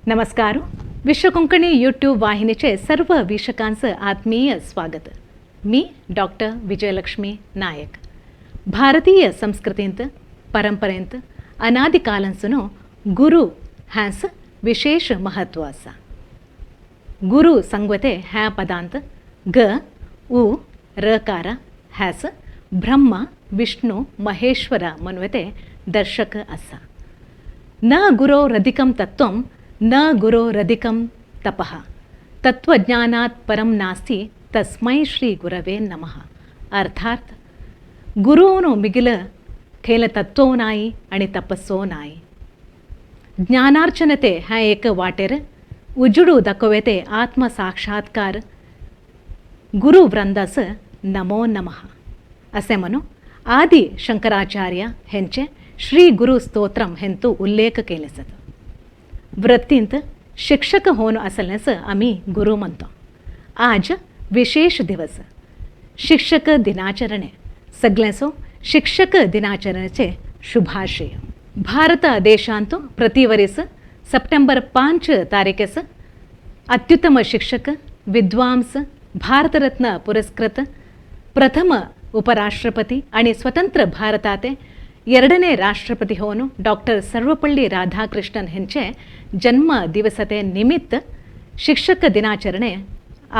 नमस्कार. विश्व कोंकणी यूट्यूब वाहिनीचे सर्व वीक्षकांचं आत्मीय स्वागत. मी डॉक्टर विजयलक्ष्मी नायक. भारतीय संस्कृतींत परंपरेंत अनादिकालांसून गुरु ह्यास विशेष महत्व आसा. गुरु संगवते ह्या पदांत ग उ रकार ह्यास ब्रह्मा विष्णु महेश्वर म्हणवते दर्शक आसा. न गुरोरधिकं तत्त्वं न गुरोरधिकं तपः तत्त्वज्ञानात् परं नास्ति तस्मै श्री गुरवे नमः. अर्थात गुरुवनु मिगिल खेल तत्व नाई आणि तपस्सो नाई. ज्ञानार्चनते ह्या एक वाटेर उजडू दाखोवेते आत्मसाक्षात्कार गुरु वृंदास नमो नमः असे म्हणू आदि शंकराचार्य हेंचे श्री गुरु स्तोत्रम हेंतु उल्लेख केले जाता. वृत्तींत शिक्षक होऊन असल्यास आम्ही गुरु म्हणतो. आज विशेष दिवस शिक्षक दिनाचरणे. सगळ्यांचो शिक्षक दिनाचरणाचे शुभाशय. भारत देशांत प्रतिवरीस सप्टेंबर 5 तारीखेस अत्युत्तम शिक्षक विद्वांस भारतरत्न पुरस्कृत प्रथम उपराष्ट्रपती आणि स्वतंत्र भारताते ಎರಡನೇ ರಾಷ್ಟ್ರಪತಿ ಹೋನು ಡಾಕ್ಟರ್ ಸರ್ವಪಳ್ಳಿ ರಾಧಾಕೃಷ್ಣನ್ ಹೆಂಚೆ ಜನ್ಮ ದಿವಸತೆ ನಿಮಿತ್ತ ಶಿಕ್ಷಕ ದಿನಾಚರಣೆ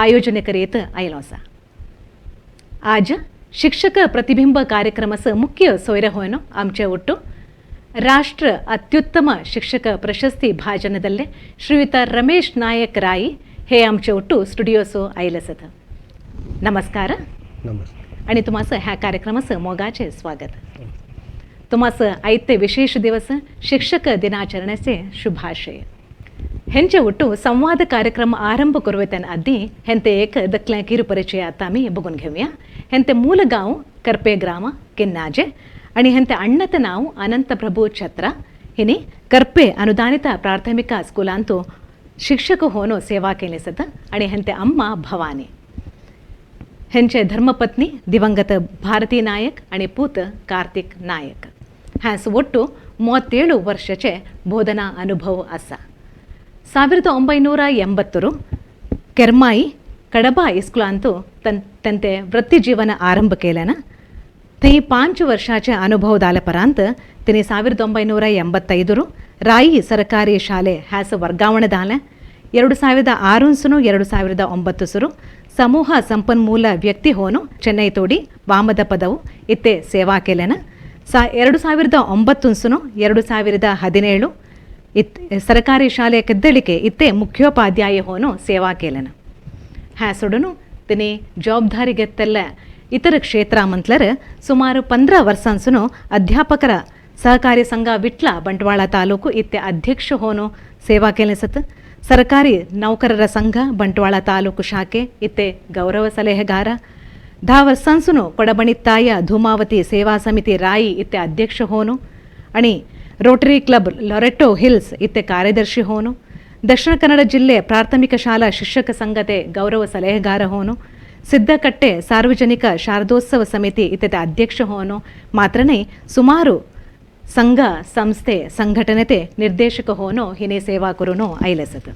आयोजन करीत आयलो आसा. आज शिक्षक प्रतिबिंब कार्यक्रमाचं मुख्य सोयरे होयनो आमचे ಒಟ್ಟು ರಾಷ್ಟ್ರ ಅತ್ಯುತ್ತಮ ಶಿಕ್ಷಕ ಪ್ರಶಸ್ತಿ ಭಾಜನದಲ್ಲೇ ಶ್ರೀಯುತ ರಮೇಶ್ ನಾಯಕ್ ರಾಯಿ हे आमचे ಒಟ್ಟು स्टुडिओसो आयले आसात. नमस्कार. नमस्ते. आणि तुम्हाचं ह्या कार्यक्रमाचं मोगाचे स्वागत. तुम्हाचं आयते विशेष दिवस शिक्षक दिनाचರಣेचे शुभाशय. हेंचे ಒಟ್ಟು संवाद कार्यक्रम आरंभ करूया आधी हेंते एक दकल्या किरू परिचय आता आम्ही बघून घेऊया. हेंते मूल गांव करपे ग्राम किन्नाजे आणि हेंते ಅಣ್ಣತ ನಾವು ಅನಂತಪ್ರಭು ಛತ್ರ. हिनी करपे अनुदानित ಪ್ರಾಥಮಿಕ ಸ್ಕೂಲಾಂತು ಶಿಕ್ಷಕ ಹೋನು ಸೇವಾ केले आणि हेंते अम्मा भवानी. हेंचे धर्मपत्नी दिवंगत भारती नायक आणि पूत कार्तिक नायक. ह्यास ಒಟ್ಟು 37 ವರ್ಷचे ಬೋಧನಾ ಅನುಭವ आसा. 1980 ಕೆರ್ಮಾಯಿ ಕಡಬ इस्कुलांतु तन तेंते वृत्ती जीवन आरंभ केल्यानं थंय 5 वर्षाचे अनुभव जाले परांत तिने 1985 ರಾಯಿ ಸರ್ಕಾರಿ ಶಾಲೆ ಹ್ಯಾಸ ವರ್ಗಾವಣೆ ದಾಲೆ. 2006 2009 ಸಮೂಹ ಸಂಪನ್ಮೂಲ ವ್ಯಕ್ತಿ ಹೋನು ಚೆನ್ನೈ ತೋಡಿ ವಾಮದ ಪದವು ಇತ್ತೆ ಸೇವಾ ಕೇಲೆನ. ಸಾ 2009 2017 ಇತ್ ಸರ್ಕಾರಿ ಶಾಲೆ ಕೆದ್ದಳಿಕೆ ಇತ್ತೆ ಮುಖ್ಯೋಪಾಧ್ಯಾಯ ಹೋನು ಸೇವಾ ಕೇಲೆನ. ಹ್ಯಾಸುಡುನು ತಿನಿ ಜವಾಬ್ದಾರಿ ಗೆತ್ತೆಲ್ಲ ಇತರ ಕ್ಷೇತ್ರ ಮಂತ್ಲರ್ ಸುಮಾರು 15 ವರ್ಷಾನ್ಸುನು ಅಧ್ಯಾಪಕರ ಸಹಕಾರಿ ಸಂಘ ವಿಟ್ಲ ಬಂಟ್ವಾಳ ತಾಲೂಕು ಇತ್ತೆ ಅಧ್ಯಕ್ಷ ಹೋನು ಸೇವಾ ಕೆಲಸತ್. ಸರ್ಕಾರಿ ನೌಕರರ ಸಂಘ ಬಂಟ್ವಾಳ ತಾಲೂಕು ಶಾಖೆ ಇತ್ತೆ ಗೌರವ ಸಲಹೆಗಾರ. 10 वर्सांसून ಕೊಡಬಣಿತ್ತಾಯ ಧೂಮಾವತಿ ಸೇವಾ ಸಮಿತಿ ರಾಯಿ ಇತ್ತೆ ಅಧ್ಯಕ್ಷ ಹೋನು आणि रोटरी ಕ್ಲಬ್ ಲೊರೆಟೋ ಹಿಲ್ಸ್ ಇತ್ತೆ ಕಾರ್ಯದರ್ಶಿ ಹೋನು. ದಕ್ಷಿಣ ಕನ್ನಡ ಜಿಲ್ಲೆ ಪ್ರಾಥಮಿಕ ಶಾಲಾ ಶಿಕ್ಷಕ ಸಂಘತೆ ಗೌರವ ಸಲಹೆಗಾರ ಹೋನು. ಸಿದ್ದಕಟ್ಟೆ ಸಾರ್ವಜನಿಕ ಶಾರದೋತ್ಸವ ಸಮಿತಿ ಇತ್ತೆ ಅಧ್ಯಕ್ಷ ಹೋನು. ಮಾತ್ರನೇ ಸುಮಾರು ಸಂಘ ಸಂಸ್ಥೆ ಸಂಘಟನೆತೆ ನಿರ್ದೇಶಕ ಹೋನು ಹಿನೇ ಸೇವಾ ಕುರುನು ಐಲೆಸತ್.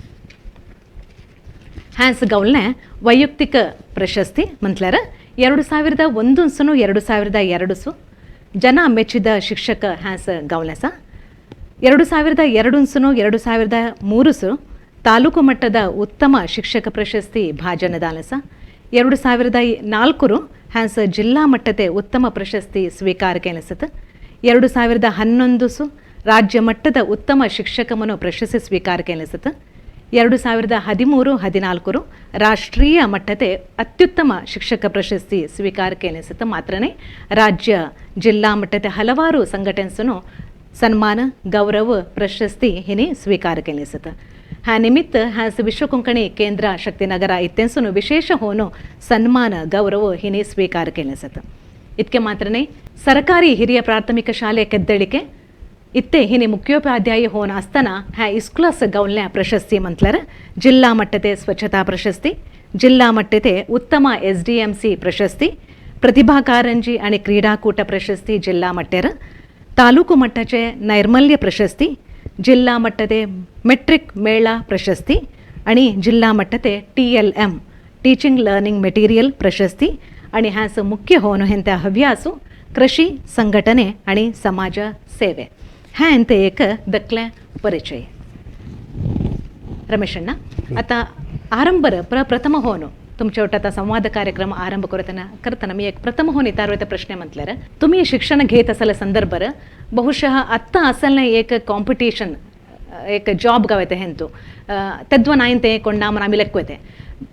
ಹ್ಯಾನ್ಸ್ ಗೌಲ್ನೆ ವೈಯಕ್ತಿಕ ಪ್ರಶಸ್ತಿ ಮಂತ್ಲರ 2001 ಸುನು 2002 ಸು ಜನ ಮೆಚ್ಚಿದ ಶಿಕ್ಷಕ ಹ್ಯಾನ್ಸ್ ಗೌಲೆಸ. 2002 ಸುನು 2003 ಸು ತಾಲೂಕು ಮಟ್ಟದ ಉತ್ತಮ ಶಿಕ್ಷಕ ಪ್ರಶಸ್ತಿ ಭಾಜನದಾಲಸ. 2004 ಹ್ಯಾನ್ಸ್ ಜಿಲ್ಲಾ ಮಟ್ಟದ ಉತ್ತಮ ಪ್ರಶಸ್ತಿ ಸ್ವೀಕಾರ ಕೆಲಸತ್. 2011 ಸು ರಾಜ್ಯ ಮಟ್ಟದ ಉತ್ತಮ ಶಿಕ್ಷಕಮನು ಪ್ರಶಸ್ತಿ ಸ್ವೀಕಾರ ಕೆಲಸತ್. 2013-14 ರಾಷ್ಟ್ರೀಯ ಮಟ್ಟದ ಅತ್ಯುತ್ತಮ ಶಿಕ್ಷಕ ಪ್ರಶಸ್ತಿ ಸ್ವೀಕಾರ ಕೆಲಸತ್. ಮಾತ್ರನೇ ರಾಜ್ಯ ಜಿಲ್ಲಾ ಮಟ್ಟದ ಹಲವಾರು ಸಂಘಟನೆಸನು ಸನ್ಮಾನ ಗೌರವ ಪ್ರಶಸ್ತಿ ಹಿನಿ ಸ್ವೀಕಾರ ಕೆಲಸತ್. ಹ್ಯಾ ನಿಮಿತ್ತ ಹ್ಯಾಸ್ ವಿಶ್ವ ಕೊಂಕಣಿ ಕೇಂದ್ರ ಶಕ್ತಿನಗರ ಇತ್ತೆನ್ಸುನು ವಿಶೇಷ ಹೋನು ಸನ್ಮಾನ ಗೌರವ ಹಿನಿ ಸ್ವೀಕಾರ ಕೆಲಸತ್. ಇದಕ್ಕೆ ಮಾತ್ರನೇ ಸರ್ಕಾರಿ ಹಿರಿಯ ಪ್ರಾಥಮಿಕ ಶಾಲೆ ಕೆದ್ದಳಿಕೆ ಇತ್ತೆ ಹಿನಿ ಮುಖ್ಯೋಪಾಧ್ಯಾಯ ಹೋನ ಅಸ್ತನ ಹ್ಯಾ ಇಸ್ಕುಲಾಸ್ ಗೌಲ್ಯ ಪ್ರಶಸ್ತಿ ಮಂತ್ಲರ ಜಿಲ್ಲಾ ಮಟ್ಟದ ಸ್ವಚ್ಛತಾ ಪ್ರಶಸ್ತಿ, ಜಿಲ್ಲಾ ಮಟ್ಟದ ಉತ್ತಮ ಎಸ್ಡಿಎಂಸಿ ಪ್ರಶಸ್ತಿ, ಪ್ರತಿಭಾ ಕಾರಂಜಿ आणि ಕ್ರೀಡಾಕೂಟ ಪ್ರಶಸ್ತಿ ಜಿಲ್ಲಾ ಮಟ್ಟರ, ತಾಲೂಕು ಮಟ್ಟचे ನೈರ್ಮಲ್ಯ ಪ್ರಶಸ್ತಿ, ಜಿಲ್ಲಾ ಮಟ್ಟದ ಮೆಟ್ರಿಕ್ ಮೇಳ ಪ್ರಶಸ್ತಿ आणि जिल्हा मट्टते TLM teaching learning material ಪ್ರಶಸ್ತಿ आणि ह्याचं मुख्य होऊन हेंते हव्यासु कृषी संघटने आणि समाज सेवे ह्या हेंते एक दकले परिचय. रमेशಣ್ಣ, आता ಆರಂಭರ ಪ್ರಥಮ ಹೋನು तुमच्या ಒಟ್ಟು आता संवाद कार्यक्रम आरंभ करताना करताना मी एक प्रथम होऊन इतारवे प्रश्न म्हटल्यार, तुम्ही शिक्षण घेत असाल संदर्भर ಬಹುಶಃ ಅತ್ತ ಅಸಲ್ನ एक कॉम्पिटिशन एक जॉब गावते हेंतु तद्व नायन ते कोण्णामन आम्ही लेखवते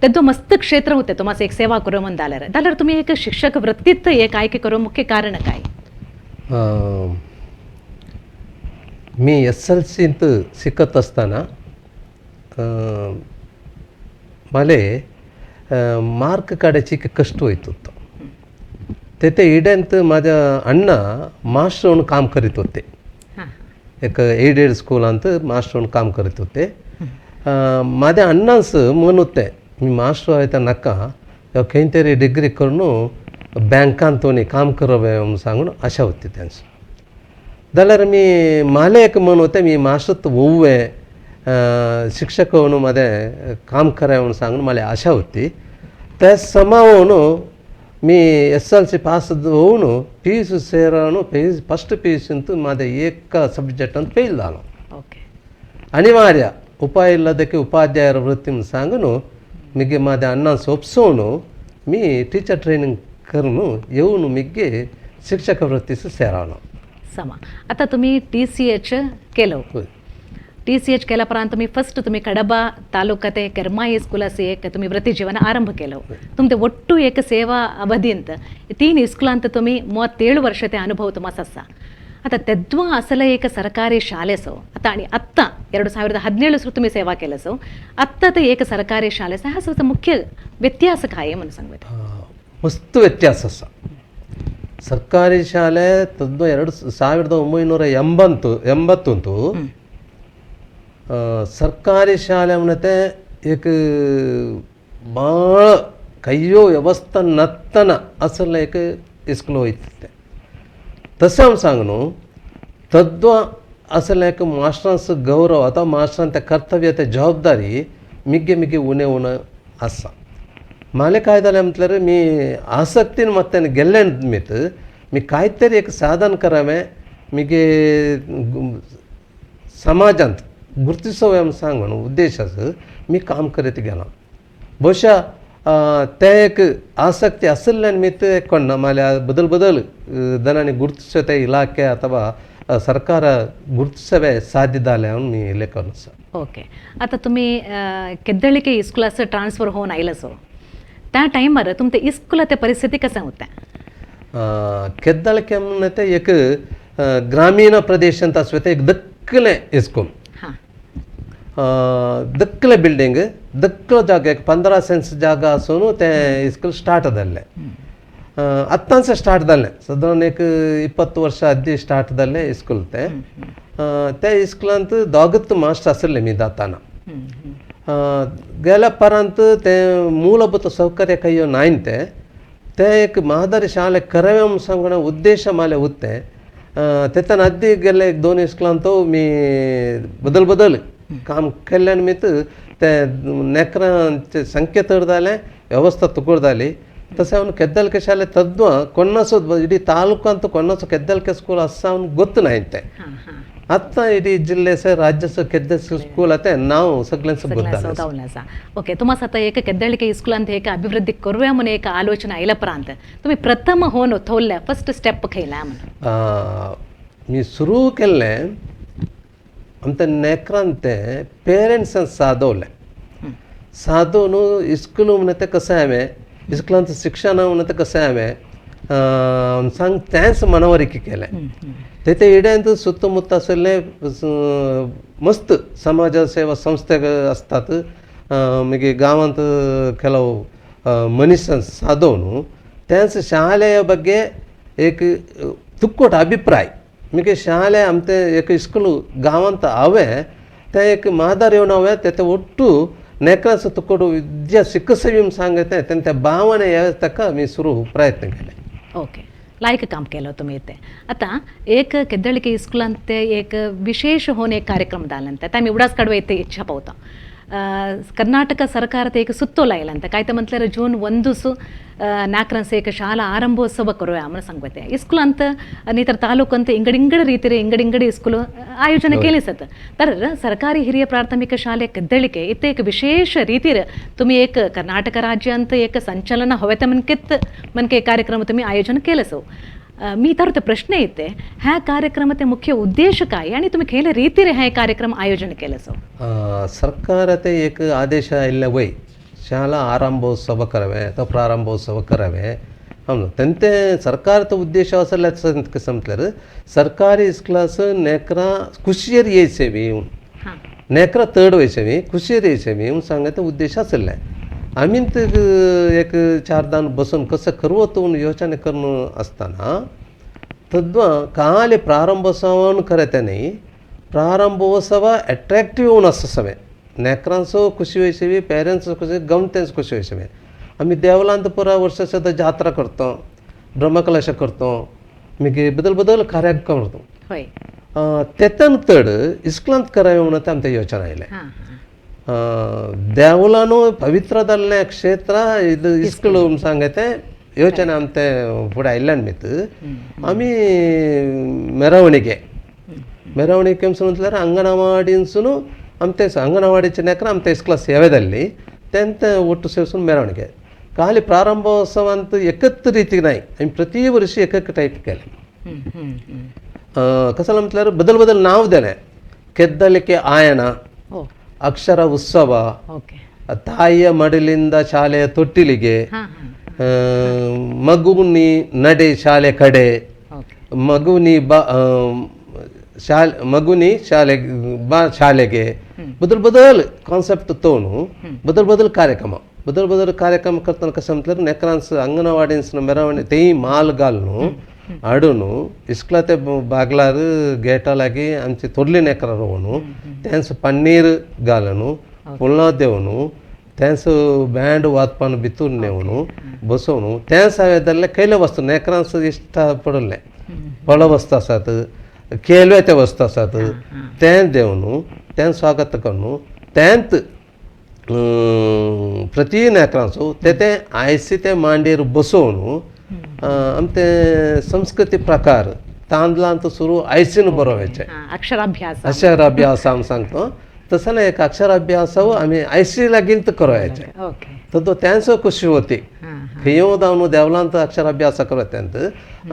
तद्व मस्त क्षेत्र होते तुम्हाला एक सेवा करू म्हणून दालर दालर तुम्ही एक शिक्षक वृत्तीत एक आयके करू मुख्य कारण काय? मी SLCंत शिकत असताना मला मार्क काढायची कष्ट होत होतं. तेथे इड्यांत माझ्या अण्णा मास्टर म्हणून काम करीत होते. एक एडेड स्कूलांत मास्टर म्हणून काम करीत होते. माझ्या अण्णांस मन होते मी मास्टर व्हायचा नका, खंय तरी डिग्री करून बँकांत काम करावे म्हणून सांगून आशा होती त्यांचं. जाल्यार मी माले एक मन होते मी मास्टर होवे, शिक्षक म्हणून माझे काम करावे म्हणून सांगून मला आशा होती. त्या समावून मी SLC pass होऊन PUC सेराను फस्ट PUCಂತು माझे ಏಕ ಸಬ್ಜೆಕ್ಟ್ ಅಂತ ಫೇಲ್ जालो. ಅನಿವಾರ್ಯ ಉಪಾಯ ಇಲ್ಲದಕ್ಕೆ ಉಪಾಧ್ಯಾಯರ ವೃತ್ತಿ सांगून मिगे माझ्या अण्णा सोपसोवन मी टीचर ट्रेनिंग करून येऊन मिगे शिक्षक वृत्तीस सेरालो. समा आता तुम्ही TCH केलं. TCH केल्या उपरांत तुम्ही फस्ट तुम्ही कडबा तालुका ते केरमाई स्कूलास एक तुम्ही वृत्ती जीवन आरंभ केलं. तुमचे ಒಟ್ಟು एक सेवा ಅವಧಿಂತ 3 स्कुलांत तुम्ही 37 वर्ष ते अनुभव तुम्हाला असा. आता तेद्वा असलं एक सरकारी शाळेसो आता आणि आत्ता 2017 सुरू तुम्ही सेवा केलं सो आत्ता ते एक सरकारी शाळेसो हा सुद्धा मुख्य व्यत्यास काय म्हणून सांगू? मस्त व्यत्यास असा. ಸರ್ಕಾರಿ ಶಾಲೆ ತದ್ದು 2980 81 ಸರ್ಕಾರಿ ಶಾಲೆ म्हणते एक ಭಾಳ ಕೈಯೋ ವ್ಯವಸ್ಥೆ नत्तನ असलं एक इस्कूल वयता. तशें हांव सांग न्हू, तद्वा असलें एक मास्टरांचो गौरव अथवा मास्टरान तें कर्तव्य ते जबाबदारी मिगे मिगे उणें उणें आसा. माले काय जालें म्हटल्यार मी आसक्तीन मत्तेन गेल्ले निमित्त मी काय तरी एक साधन करावें, मिगे समाजांत गुर्तिसोवे म्हूण सांगून उद्देश आसा मी काम करीत गेला. ಬಹುಶಃ ते एक ಆಸಕ್ತಿ आशिल्ल्या निमित्त कोण माल्या बदल बदल दनांनी गुರುತಿಸೋ ಇಲಾಖೆ ಅಥವಾ ಸರ್ಕಾರ ಗುರುತಿಸವೆ ಸಾಧ್य जालें म्हणून मी लेखन आसा. ओके, आता तुम्ही केद्दळिके इस्कुलास ट्रान्सफर होऊन आयला सो त्या टायमार तुमच्या इस्कुला ते परिस्थिती कसं होत्या? केद्दळके म्हणते एक ग्रामीण प्रदेशांत आसवे एक दक्कलें इस्कूल, दक्कलें बिल्डींग, दक्कलो जागा एक 15 सेंट्स जागा आसून तें इस्कूल स्टार्ट जाल्लें. आत्तांच स्टार्ट जालें, सादारण एक 20 वर्सां आदीं स्टार्ट जाल्लें इस्कूल तें. त्या इस्कुलांत दोगूच मास्टर आशिल्ले मी जाताना. गेल्या परांत तें ಮೂಲಭೂತ ಸೌಕರ್ಯ ಕೈಯೋ नायन तें तें एक मादरी शाळे करावे म्हणून सांगून उद्देश माले उत्ते. तेतान आदी गेले एक 2 इस्कुलांत मी बदल बदल काम केल्ल्या निमित्त ते नेकरांचे संख्या चड जालें, व्यवस्था तुकूड जाली. तशें हांव केद्दलके शाळे तद्वा कोण्णाचो इडी तालुकांत कोण्णाचो केद्दलके स्कूल आसा म्हणून गोत्त नाय तें. हां हां आतां इडी जिल्ले राज्य केद्दल स्कूल आतां नांव सगळ्यांचो गोत्त जालें. गावलं आसा. ओके, तुम्हाला आता एक केद्दळिके इस्कुलांत एक अभिवृद्धी करूया म्हणून एक आलोचना आयल्या उपरांत तुम्ही प्रथम होऊन थोरल्या फर्स्ट स्टेप खयला म्हणून? मी सुरू केल्लें आमच्या नेकरान ते पेरंट्सान सादवलें. सादोवन इस्कूल म्हणटा तें कशें हांवें इस्कुलांत शिक्षण म्हणटा तें कशें हांवें सांग तेंच मनवरिकी केलें. तेते इड्यांत सुत्तमुत्त आशिल्ले मस्त समाज सेवा संस्थे आसतात, मागीर गांवांत ಕೆಲವು मनीस सादोवन तेंच शालेय ಬಗ್ಗೆ एक तुक्कोट अभिप्राय मागीर शाले आमचे एक इस्कूल गांवांत हांवें तें एक मादार येवन हांवें तें ಒಟ್ಟು नेकरांचो तुक्कोट विद्या शिकसवी म्हूण सांगता तें त्या भावने ताका मी सुरू प्रयत्न केले. ओके, लायक काम केलं तुम्ही ते. आता एक केद्दळिके इस्कुलांत ते एक विशेष होऊन एक कार्यक्रम जाल्यानंतर ते आमी उडास काडूं येते इच्छा पावता. कर्नाटक सरकार एक सुत्तो लायलंत काय ते म्हटल्यार जून 1 नाकरांस एक शाळा आरंभोत्सव करूया म्हणून सांगते. इस्कुलांत नी तर तालुकंत इंगड इंगड ರೀತಿಯ ಇಂಗಡ್ ಇಂಗಡ್ ಇಸ್ಕೂಲು ಆಯೋಜನೆ केले सत. तर सरकारी हिरिय प्राथमिक शाळे केद्दळिके इथे एक विशेष रीतीर तुम्ही एक कर्नाटक राज्यांत एक संचलन हवे मनकेत मनके कार्यक्रम तुम्ही आयोजन केलं सो. मी तर ते प्रश्न येते ह्या कार्यक्रमाचे मुख्य उद्देश काय आणि तुम्ही केले रीतीर हे कार्यक्रम आयोजन केलं सो? ಸರ್ಕಾರತೆ एक ಆದೇಶ ಇಲ್ಲ ವೈ ಶಾಲಾ ಆರಂಭೋತ್ಸವ करवे ಅಥವಾ ಪ್ರಾರಂಭೋತ್ಸವ करवे ಹೌದು. ತಂತೆ ಸರ್ಕಾರದ ಉದ್ದೇಶ ಅಸಲ समजल्यार सरकारी इस्कुलास नेकरा खुशयेर येयसेवी नेकरा थर्ड वयसेवी खुशयेर येयसेवी म्हणून सांगता उद्देश आसले. आमी एक चार दान बसून कसं करवत म्हणून योजना करून आसतना तद्वा खाली प्रारंभोत्सवान करते न्ही, प्रारंभोत्सव अट्रॅक्टिव्ह होऊन आसता सगळें नेकरांचो खुशी वयसेवी, पेरंट्स खुशी, गमतेंच खुशी वयसेवी. आमी देवलांत पुरा वर्स सदां जात्रा करतो, ब्रह्मकलश करतो, मागीर बदल बदल कार्यक्रम करतो. तेतन चड इस्कुलांत करावे म्हणून ते आमच्या योजना आयलें. देवलानो पवित्र जाल्लें क्षेत्र ಇದು इस्कूल सांगते योजना आमचे फुडें आयिल्ल्यान मीत आमी ಮೆರವಣಿಗೆ ಮೆರವಣಿಗೆ म्हटल्यार अंगणवाडींसून आमचे अंगणवाडीचे नेकरा आमच्या इस्कुला सेवेದಲ್ಲಿ तेंत ಒಟ್ಟು ಸೇರಿसून ಮೆರವಣಿಗೆ ಖಾಲಿ ಪ್ರಾರಂಭೋತ್ಸವ ಅಂತ एकच ರೀತಿ नाही, आमी प्रति वर्षी एक एक टायप केले. हम्म, हम्म, हम्म. कसं म्हटल्यार बदल बदल नाव दिलें, ಕೆದ್ದಲಿಕೆ ಆಯನ, ಅಕ್ಷರ ಉತ್ಸವ, ತಾಯಿಯ ಮಡಿಲಿಂದ ಶಾಲೆಯ ತೊಟ್ಟಿಲಿಗೆ, ಹಾ ಹಾ ಮಗು ನೀ ನಡೆ ಶಾಲೆ ಕಡೆ, ಮಗು ನೀ ಬಾ ಶಾಲೆ, ಮಗು ನೀ ಶಾಲೆ ಬಾ ಶಾಲೆಗೆ, बदल बदल कॉन्सेप्ट तोनु बदल बदल कार्यक्रम बदल बदल कार्यक्रम करतना कसं म्हटल्यार नेकरांस अंगणवाडींस ಮೆರವಣಿಗೆ तेय माल घालून हाडून इस्कुला ते बागलार गेटा लागीं आमची थोडली नेकरां रोवन तेंच पन्नीर घालून पुलाव देवन तेंच बँड वाजपान भितूर नेवन बसोवन तेंच हांवें धरलें खयले वस्तू नेकरांस इश्ट पडलें फळ वस्तू आसात, केळवे ते वस्तू आसात तें देवन तें स्वागत करून तेंत प्रति नेकरांचो ते ते आयसी ते मांडयेर बसोवन आमचे संस्कृती प्रकार तांदळांत सुरू आयसीन बरोवचें. अक्षराभ्यास. अक्षराभ्यास आमी सांगता तसं ना एक अक्षराभ्यास आमी आयसी लागींच करवायचे. तर तो त्यांचो खुशी होती खंय जावन देवलांत अक्षराभ्यास करता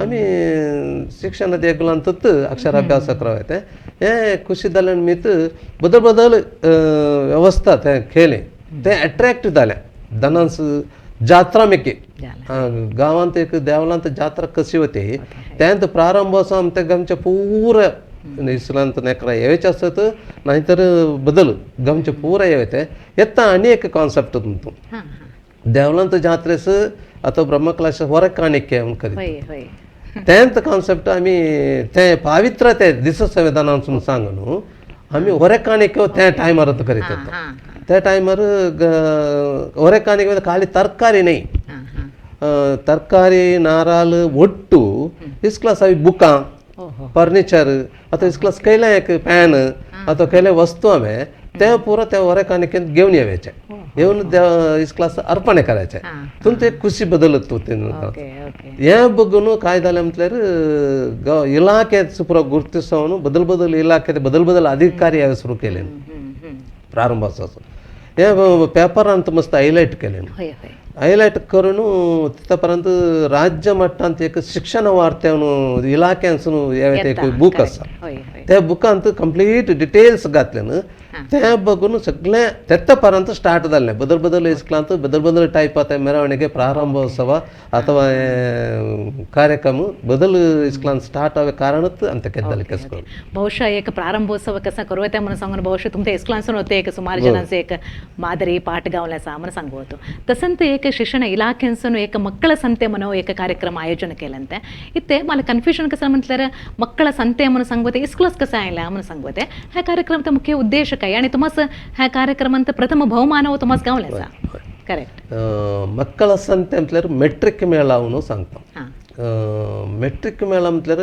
आमी शिक्षण देगुलांतच अक्षराभ्यास करता हे खुशी जाल्या निमित्त बदल बदल व्यवस्था ते केले ते अट्रॅक्ट जालें दनांस जात्रा मेकी गांवांत एक देवलांत जात्रा कशी होती तेंत प्रारंभ आमच्या गांवच्या पुरा इस्लांत नेकरा येवचे आसत नाहीतर बदल गांवचे पुरा येवचे येता आनी एक कॉन्सेप्ट तुमतूं हा हा देवलांत जात्रेस आतां ब्रह्मकलाश होर काणिक्य म्हणून करीत होय होय तेंत कॉन्सेप्ट आमी ते पावित्र ते दिस संविधानान सांग न्हू आमी होरे काणिक्य त्या टायमार करीत होतो. हा त्या टायमार होरे काणिक्य खाली तरकारी न्ही, हा हा तरकारी नाराल ಒಟ್ಟು इस्क्लास हांवें बुकां ओहो फर्निचर आतां इस्क्लास खंयलें एक पॅन अथवा खंयलें वस्तू हांवें ते पुरो त्या होरे काणिकेंत घेवन येवचें, येवन इस्क्लास अर्पण करायचें. तुमचे एक खुशी बदलत होती. ओके ओके हे बघून काय जालें म्हटल्यार गांव इलाखेच पुरो गुर्तिसोवन बदल बदल इलाखे बदल बदल अधिकारी हांवें सुरू केले प्रारंभाचो हे पेपरांत मस्त हायलायट केलें. होय होय हायलायट करून तितपर्यंत राज्य मट्टांत एक शिक्षण वार्ते इलाख्यांसून एक बूक आसा होय होय त्या बुकांत कंप्लीट डिटेल्स घातले न्हू ते बघून सगळें तेत्ता पर्यंत स्टार्ट जालें बदल बदल इस्कुलांत बदल बदल टायप आतां ಮೆರವಣಿಗೆ ಪ್ರಾರಂಭೋತ್ಸವ ಅಥವಾ ಕಾರ್ಯಕ್ರಮ बदल इस्कुलांत स्टार्ट हांवें कारणच आमच्या केद्दाली स्कूल. ಬಹುಶಃ एक प्रारंभोत्सव कसा करूया त्या म्हणून सांगून ಬಹುಶಃ तुमच्या इस्कुलांसून होते एक सुमार जणांचे एक मादरी पाठ गावल्याचा म्हणून सांगू होतो. तसंत एक शिक्षण ಇಲಾಖೆನ್ಸನು ಏಕ ಮಕ್ಕಳ ಸಂತೆ ಮನೋ ಏಕ ಕಾರ್ಯಕ್ರಮ ಆಯೋಜನೆ केलंते इथे मला कन्फ्युजन कसं म्हटल्यार मक्कळ संते म्हणून सांगवते इस्कुलास कसं आयला म्हणून सांगवते. ह्या कार्यक्रमाचा मुख्य उद्देश काय आणि तुम्हास ह्या कार्यक्रमांत प्रथम बहुमान हो तुम्हास गावल्याचा? करेक्ट. ಮಕ್ಕಳ ಸಂತೆ म्हटल्यार मेट्रीक मेळा म्हणून सांगता. ಮೆಟ್ರಿಕ್ ಮೇಳ म्हटल्यार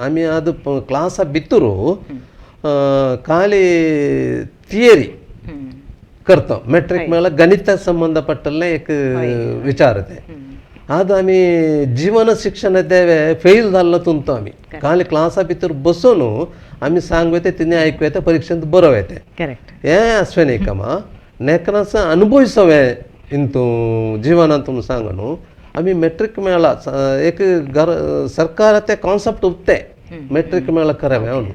आमी आद क्लासा भितर ಖಾಲಿ ಥಿಯರಿ करता. मॅट्रिक मेळ्ळा गणिता संबंदपट्टले एक विचार ते. आज आमी जीवन शिक्षण देवे फेल जाल्लो तुमतो आमी खाली क्लासा भितर बसून आमी सांगू येते, तिने आयकू येता, परिक्षेंत बरोवं येते. करेक्ट. हें आसवें न्ही कामा नेकनास अनुभविसवें इंतू जिवनांत सांग न्हू. आमी मॅट्रिक मेळा एक घर सरकार ते कॉन्सेप्ट उत्ते मॅट्रिक मेळा करावे म्हणून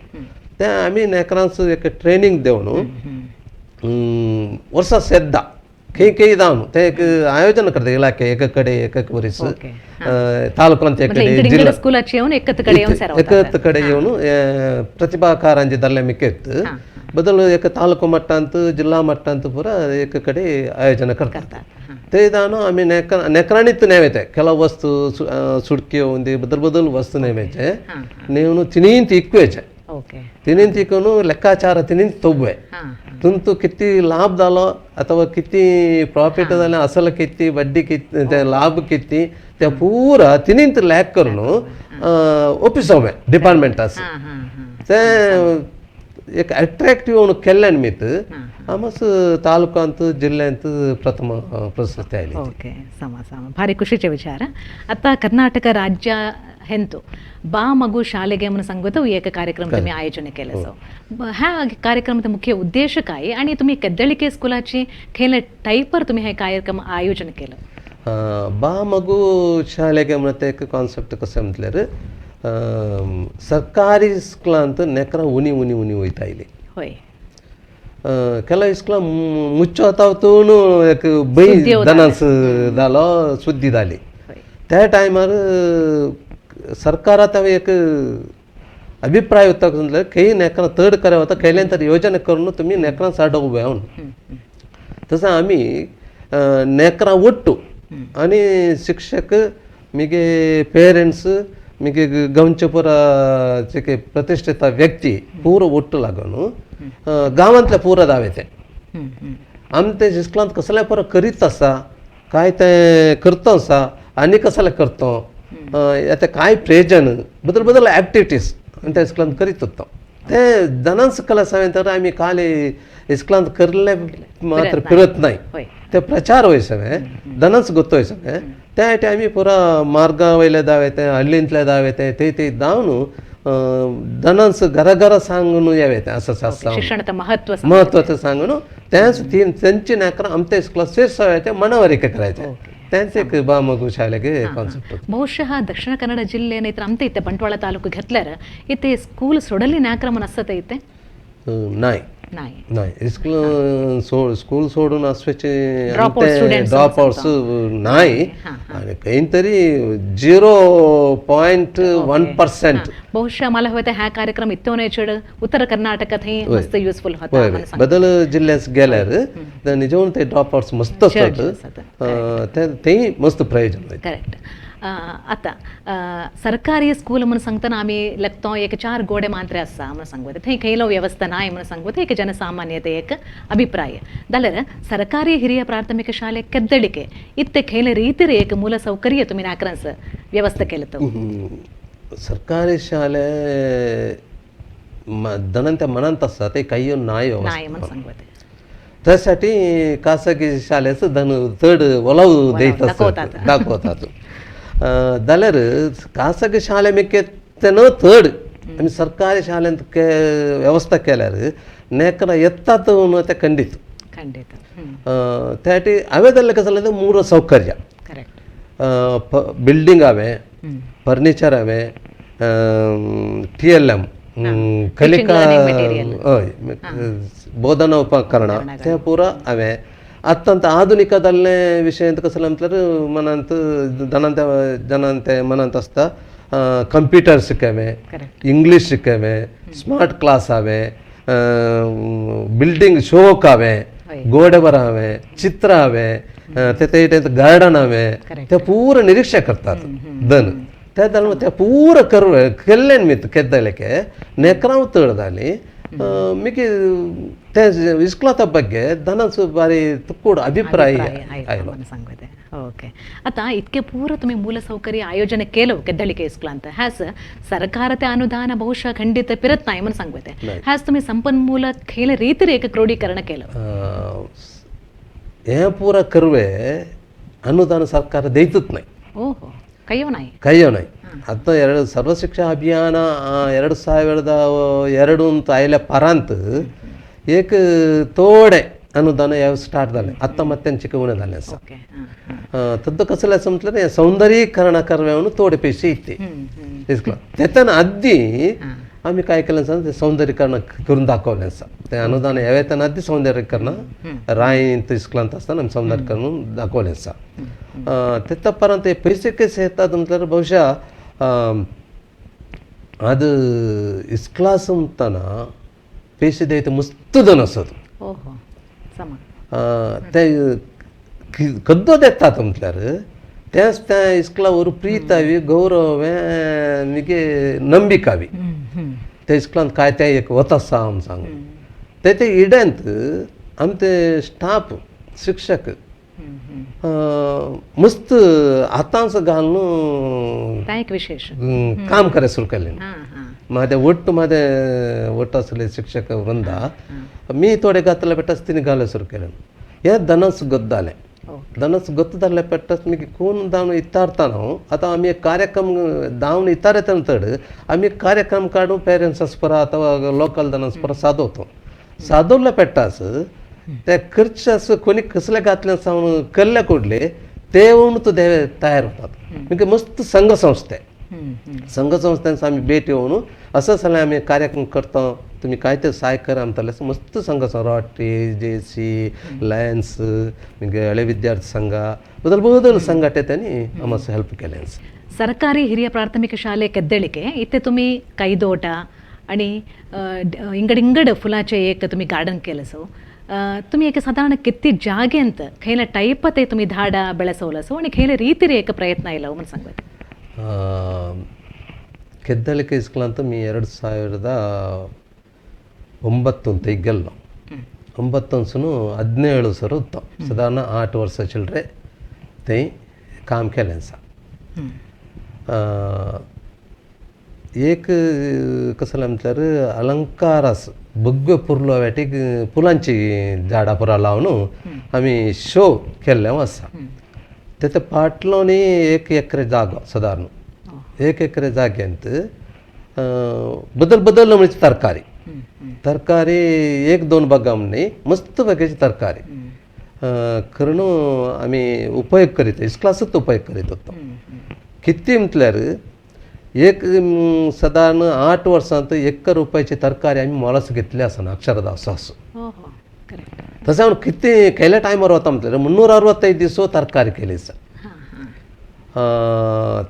ते आमी नेकरांस एक ट्रेनिंग देवन वर्सा सेद्दा खंय खंय जावन ते एक आयोजन करता इलाखे एक कडेन एक एक वरीस तालुकांत एक कडेन जिल्हा स्कूलाची येवन एकत्र कडेन येवन एकत्र कडेन येवन प्रतिभा कारंजी दल्ले मिकेत बदल एक तालुको मट्टांत जिल्हा मट्टांत पुरा एक कडेन आयोजन करतात. ते जावन आमी नेकरांनीच नेवेते ಕೆಲವು वस्तू सुडक्यो ఉంది बदल बदल वस्तू नेवेचे नेवन तिनींत इक्वेचे तिनींत इकून ಲೆಕ್ಕಾಚಾರ ತಿनींत तोब्वे तुमचो किती लाभ जालो अथवा किती प्रॉफिट जालें, असल किती, बड्डी किती, ते लाभ किती ते पुरा तिनींत लॅक करून ऑफिसोवे डिपार्टमेंट आसा ते एक अट्रॅक्टिव्ह केल्ल्या निमित्त आमस तालुकांत जिल्ल्यांत प्रथम प्रशस्ती आयली. ओके, समा समा ಭಾರಿ ಖುಷಿचे ವಿಚಾರ. आता कर्नाटक राज्य हेंतु बा मगु शालेगे म्हणून सांगतो एक कार्यक्रम तुम्ही आयोजन केलं. सो ह्या कार्यक्रमाचा मुख्य उद्देश काय आणि तुम्ही केद्दळिके स्कुलाची खेळ टाईपर तुम्ही हे कार्यक्रम आयोजन केलं? बा मगु शालेगे म्हणते एक कॉन्सेप्ट कशें म्हटल्यार सरकारी स्कुलांत नेकरां उणी उणी उणी वयता आयली. होय, ಕೆಲವು ಇಸ್ಕೂಲ ಮುಚ್ಚೋತಾವತೂನು एक ಬೈ ದನಸ್ जालो सुद्दी जाली. त्या टायमार सरकारात एक अभिप्राय होता म्हटल्यार खंय नेकरां चड करे वता खंयल्यान तरी योजना करून तुमी नेकरां साडो उबे म्हणून. तसो आमी नेकरां ಒಟ್ಟು आनी शिक्षक मिगे पेरंट्स मिगे गांवचे पुरा जे प्रतिष्ठित व्यक्ती पुरो ಒಟ್ಟು लागून गांवांतले पुरो दावे ते आमी ते इस्कुलांत कसले पुरो करीत आसा काय तें करता आसा आनी कसले करता आतां काय प्रयोजन बदल बदल एक्टिविटीज आमी त्या इस्कुलांत करीत होतो. ते जनांस कला तर आमी खाली इस्कुलांत करले मात्र फिरत नाही, ते प्रचार वय सगळें दनांच गोत्तोय सगळें. त्या आमी पुरा मार्गा वयले दाव येते, हल्लींतले दाव येते, ते ते धांवन दनांच घरा घरा सांगून येते असं असं शिक्षणाचं महत्व महत्वाचं सांगून त्याच तीन त्यांची नाकरा आमच्या इस्कुलात सेरसाव येते मनावरिके करायचे त्यांचे एक बा मगु ಶಾಲೆಗೆ ಕಾನ್ಸೆಪ್ಟ್. ಬಹುಶಃ ದಕ್ಷಿಣ ಕನ್ನಡ ಜಿಲ್ಲೆ ನೈತ್ರ ಅಂತ ಇತ್ತೆ ಬಂಟ್ವಾಳ ತಾಲೂಕು घेतल्यार ಇತ್ತೆ ಸ್ಕೂಲ್ ಸೊಡಲಿ ನಾಕ್ರಮನ್ असत इथे नाही नाही नाही स्कूल स्कूल सोडून असवाचे ड्रॉप ड्रॉप आउट्स नाही आणि काहीतरी 0.1%. ಬಹುಶಃ मला हवं ह्या कार्यक्रम इतोने चड उत्तर कर्नाटकात ही मस्त युजफुल होता. बदल जिल्ह्यात गेल्यार निजवून ते ड्रॉप आउट्स मस्त असतात तेही मस्त प्रयोजन. करेक्ट. आता सरकारी स्कूल म्हणून सांगतना आमी लगतो एक चार गोडे मात्रे आसा म्हणून सांगता, थंय खंयलो व्यवस्था नाय म्हणून सांगता, एक जनसामान्यते एक अभिप्राय. जाल्यार सरकारी हिरिय प्राथमिक शाले केद्दळिके इत्ते खंयले ರೀತಿर एक मूಲ ಸೌಕರ್ಯ तुमी नाकरांस व्यवस्था केलं तो? सरकारी शाले दनंत मनांत आसा ते काही नाय नाय म्हणून सांगता. त्यासाठी खासगी शाळेचं धन चड ओलाव देत आसतात दाखवतात. जाल्यार खासगी शाळे मेकेन चड आमी सरकारी शाळेंत व्यवस्था केल्यार नेकरां येतात म्हणून ते खंडीत खंडीत. त्यासाठी हांवें जाल्लें कसं जालें मूळ सौकर्य बिल्डींग हांवें, फर्निचर हांवें, TLM कलिका हय बोधना उपकरणां ते पुरा हांवें. अत्यंत आधुनिक जाल्ले विशय कसलें म्हटल्यार मनांत जनांत जनांत मनांत आसता कंप्युटर शिकवे, इंग्लीश शिकवे, स्मार्ट क्लास हांवें, बिल्डींग शोक हांवें, गोडे बरो हांवें, चित्र हांवें, ते गार्डन हांवें, ते पूरा निरीक्षा करतात दन ते जाल्यार ते पूरा कर केल्ले निमित्त केद्दलेके नेकरांव चड जाली ಮಿಕ್ಕಿ ते इस्कुलाता ಬಗ್ಗೆ ದನस ಬಾರಿ ತುಕ್ಕೋಡು ಅಭಿಪ್ರಾಯ आयलो. सांगते. ओके, आता इतके पूरा तुम्ही ಮೂಲಸೌಕರ್ಯ ಆಯೋಜನೆ केलं केद्दळिके इस्कुलांत, ह्यास सरकार ते अनुदान ಬಹುಶಃ ಖಂಡಿತ पिरत नाही म्हणून सांगते, ह्यास तुम्ही संपन्मूल खेळ रीतीर एक क्रोडीकरण केलं. हे पूरा करवे अनुदान ಸರ್ಕಾರ ದೇಯ್ತತ್ नाही. ಓಹೋ, ಕೈಯೋ नाही. ಕೈಯೋ नाही. आता ಎರಡು ಸರ್ವಶಿಕ್ಷಾ ಅಭಿಯಾನ 2002 ಅಂತ आयल्या परांत एक थोडे अनुदान हे स्टार्ट जालें. आतां मात तेंचे उणें जालें आसा. तद्द कसलें आसा म्हटल्यार हें सौंदर्यीकरण करवे म्हणून थोडे पयशे येते इस्कुलान. तेतान आदी आमी काय केलें आसा तें सौंदर्यीकरण करून दाखवलें आसा. तें अनुदान येताना आदी सौंदर्यीकरण रायंत इस्कुलांत आसतना आमी सौंदर्यीकरण दाखवलें आसा. तेता परांत हे पयशे कशे येतात म्हटल्यार ಬಹುಶಃ ಅದು इस्कुलास म्हणटना पयशे देत मस्त दन आसत. ओहो, समा. ते कद्दो देतात म्हटल्यार तेंच त्या इस्कुला ஒரு प्रीतावी गौरव मिगे ನಂಬಿಕಾವಿ ते इस्कुलांत काय तें एक वत आसा म्हूण सांग. ते ते इडेंत आमचे स्टाफ शिक्षक मस्त हातांच घालून तें एक विशेष काम करे सुरू केलें. म्हाजे ಒಟ್ಟು म्हाजे ಒಟ್ಟು आसले शिक्षक वृंदा मी थोडे घातले पेट्टास तिने घाले सुरू केलें. हे दनस गोत जालें. दनस गोत जाल्ले पेट्टास मागीर कोण धांवन इतारता हांव आतां आमी एक कार्यक्रम धांवन इतार येता चड आमी कार्यक्रम काडून पेरंट्स आसपरा अथवा लोकल दनसपरा सादवतो. सादवले पेट्टास ते खर्च असं कोणी कसले घातले सावन कल्ले कुडले ते म्हणून ते तयार होतात. म्हणजे मस्त संघ संस्थे संघ संस्थांचा आमी भेट येवन असं जाल्यार आमी कार्यक्रम करता तुमी काय ते सहाय करा म्हणटाले. मस्त संघ रोटरी, जेसी, लायन्स, मागीर हळे विद्यार्थी संघ बदल बदल संघटನೆ त्यांनी आमकां हेल्प केलें. ಸರ್ಕಾರಿ ಹಿರಿಯ ಪ್ರಾಥಮಿಕ ಶಾಲೆ ಕೆದ್ದಳಿಕೆ इथे तुम्ही कैदोटा आणि इंगड इंगड फुलाचे एक तुम्ही गार्डन केलं. सो तुम्ही एक साधारण किती जागेंत खंयला टायप ते तुम्ही झाडां ಬೆಳೆಸೋಲ ಸೊ आणि खंयले ರೀತಿर एक ಪ್ರಯತ್ನ ಇಲ್ಲ म्हणून सांगत. ಕೆದ್ದಳಿಕೆ ಇಸ್ಕೂಲ್ ಮೀ 2009 ಅಂತ ಗೆಲ್ಲ 9 ಅಂಸನು 17 सर उत्तम साधारण 8 वर्सां चिल्ड्रे थंय काम केलें आसा. एक कसलें म्हटल्यार अलंकार आसा भगवे पुर्लो वाटेक फुलांची झाडां पुरा लावन आमी शो केल्लें आसा. तेच्या फाटलो न्ही 1 एकरे जागो सादारण 1 एकरे जाग्यांत बदल बदल म्हणजे तरकारी तरकारी 1-2 बागां न्ही मस्त बगेची तरकारी करून आमी उपयोग करीत इस्कुलासूच उपयोग करीत होतो. कितें म्हटल्यार एक सादारण 8 वर्सांत 1 रुपयाची तरकारी आमी मोलास घेतली आसना अक्षरदा असो असो. तशें हांव कितें केल्या टायमार वता म्हटल्यार 365 दीस तरकारी केली आसा.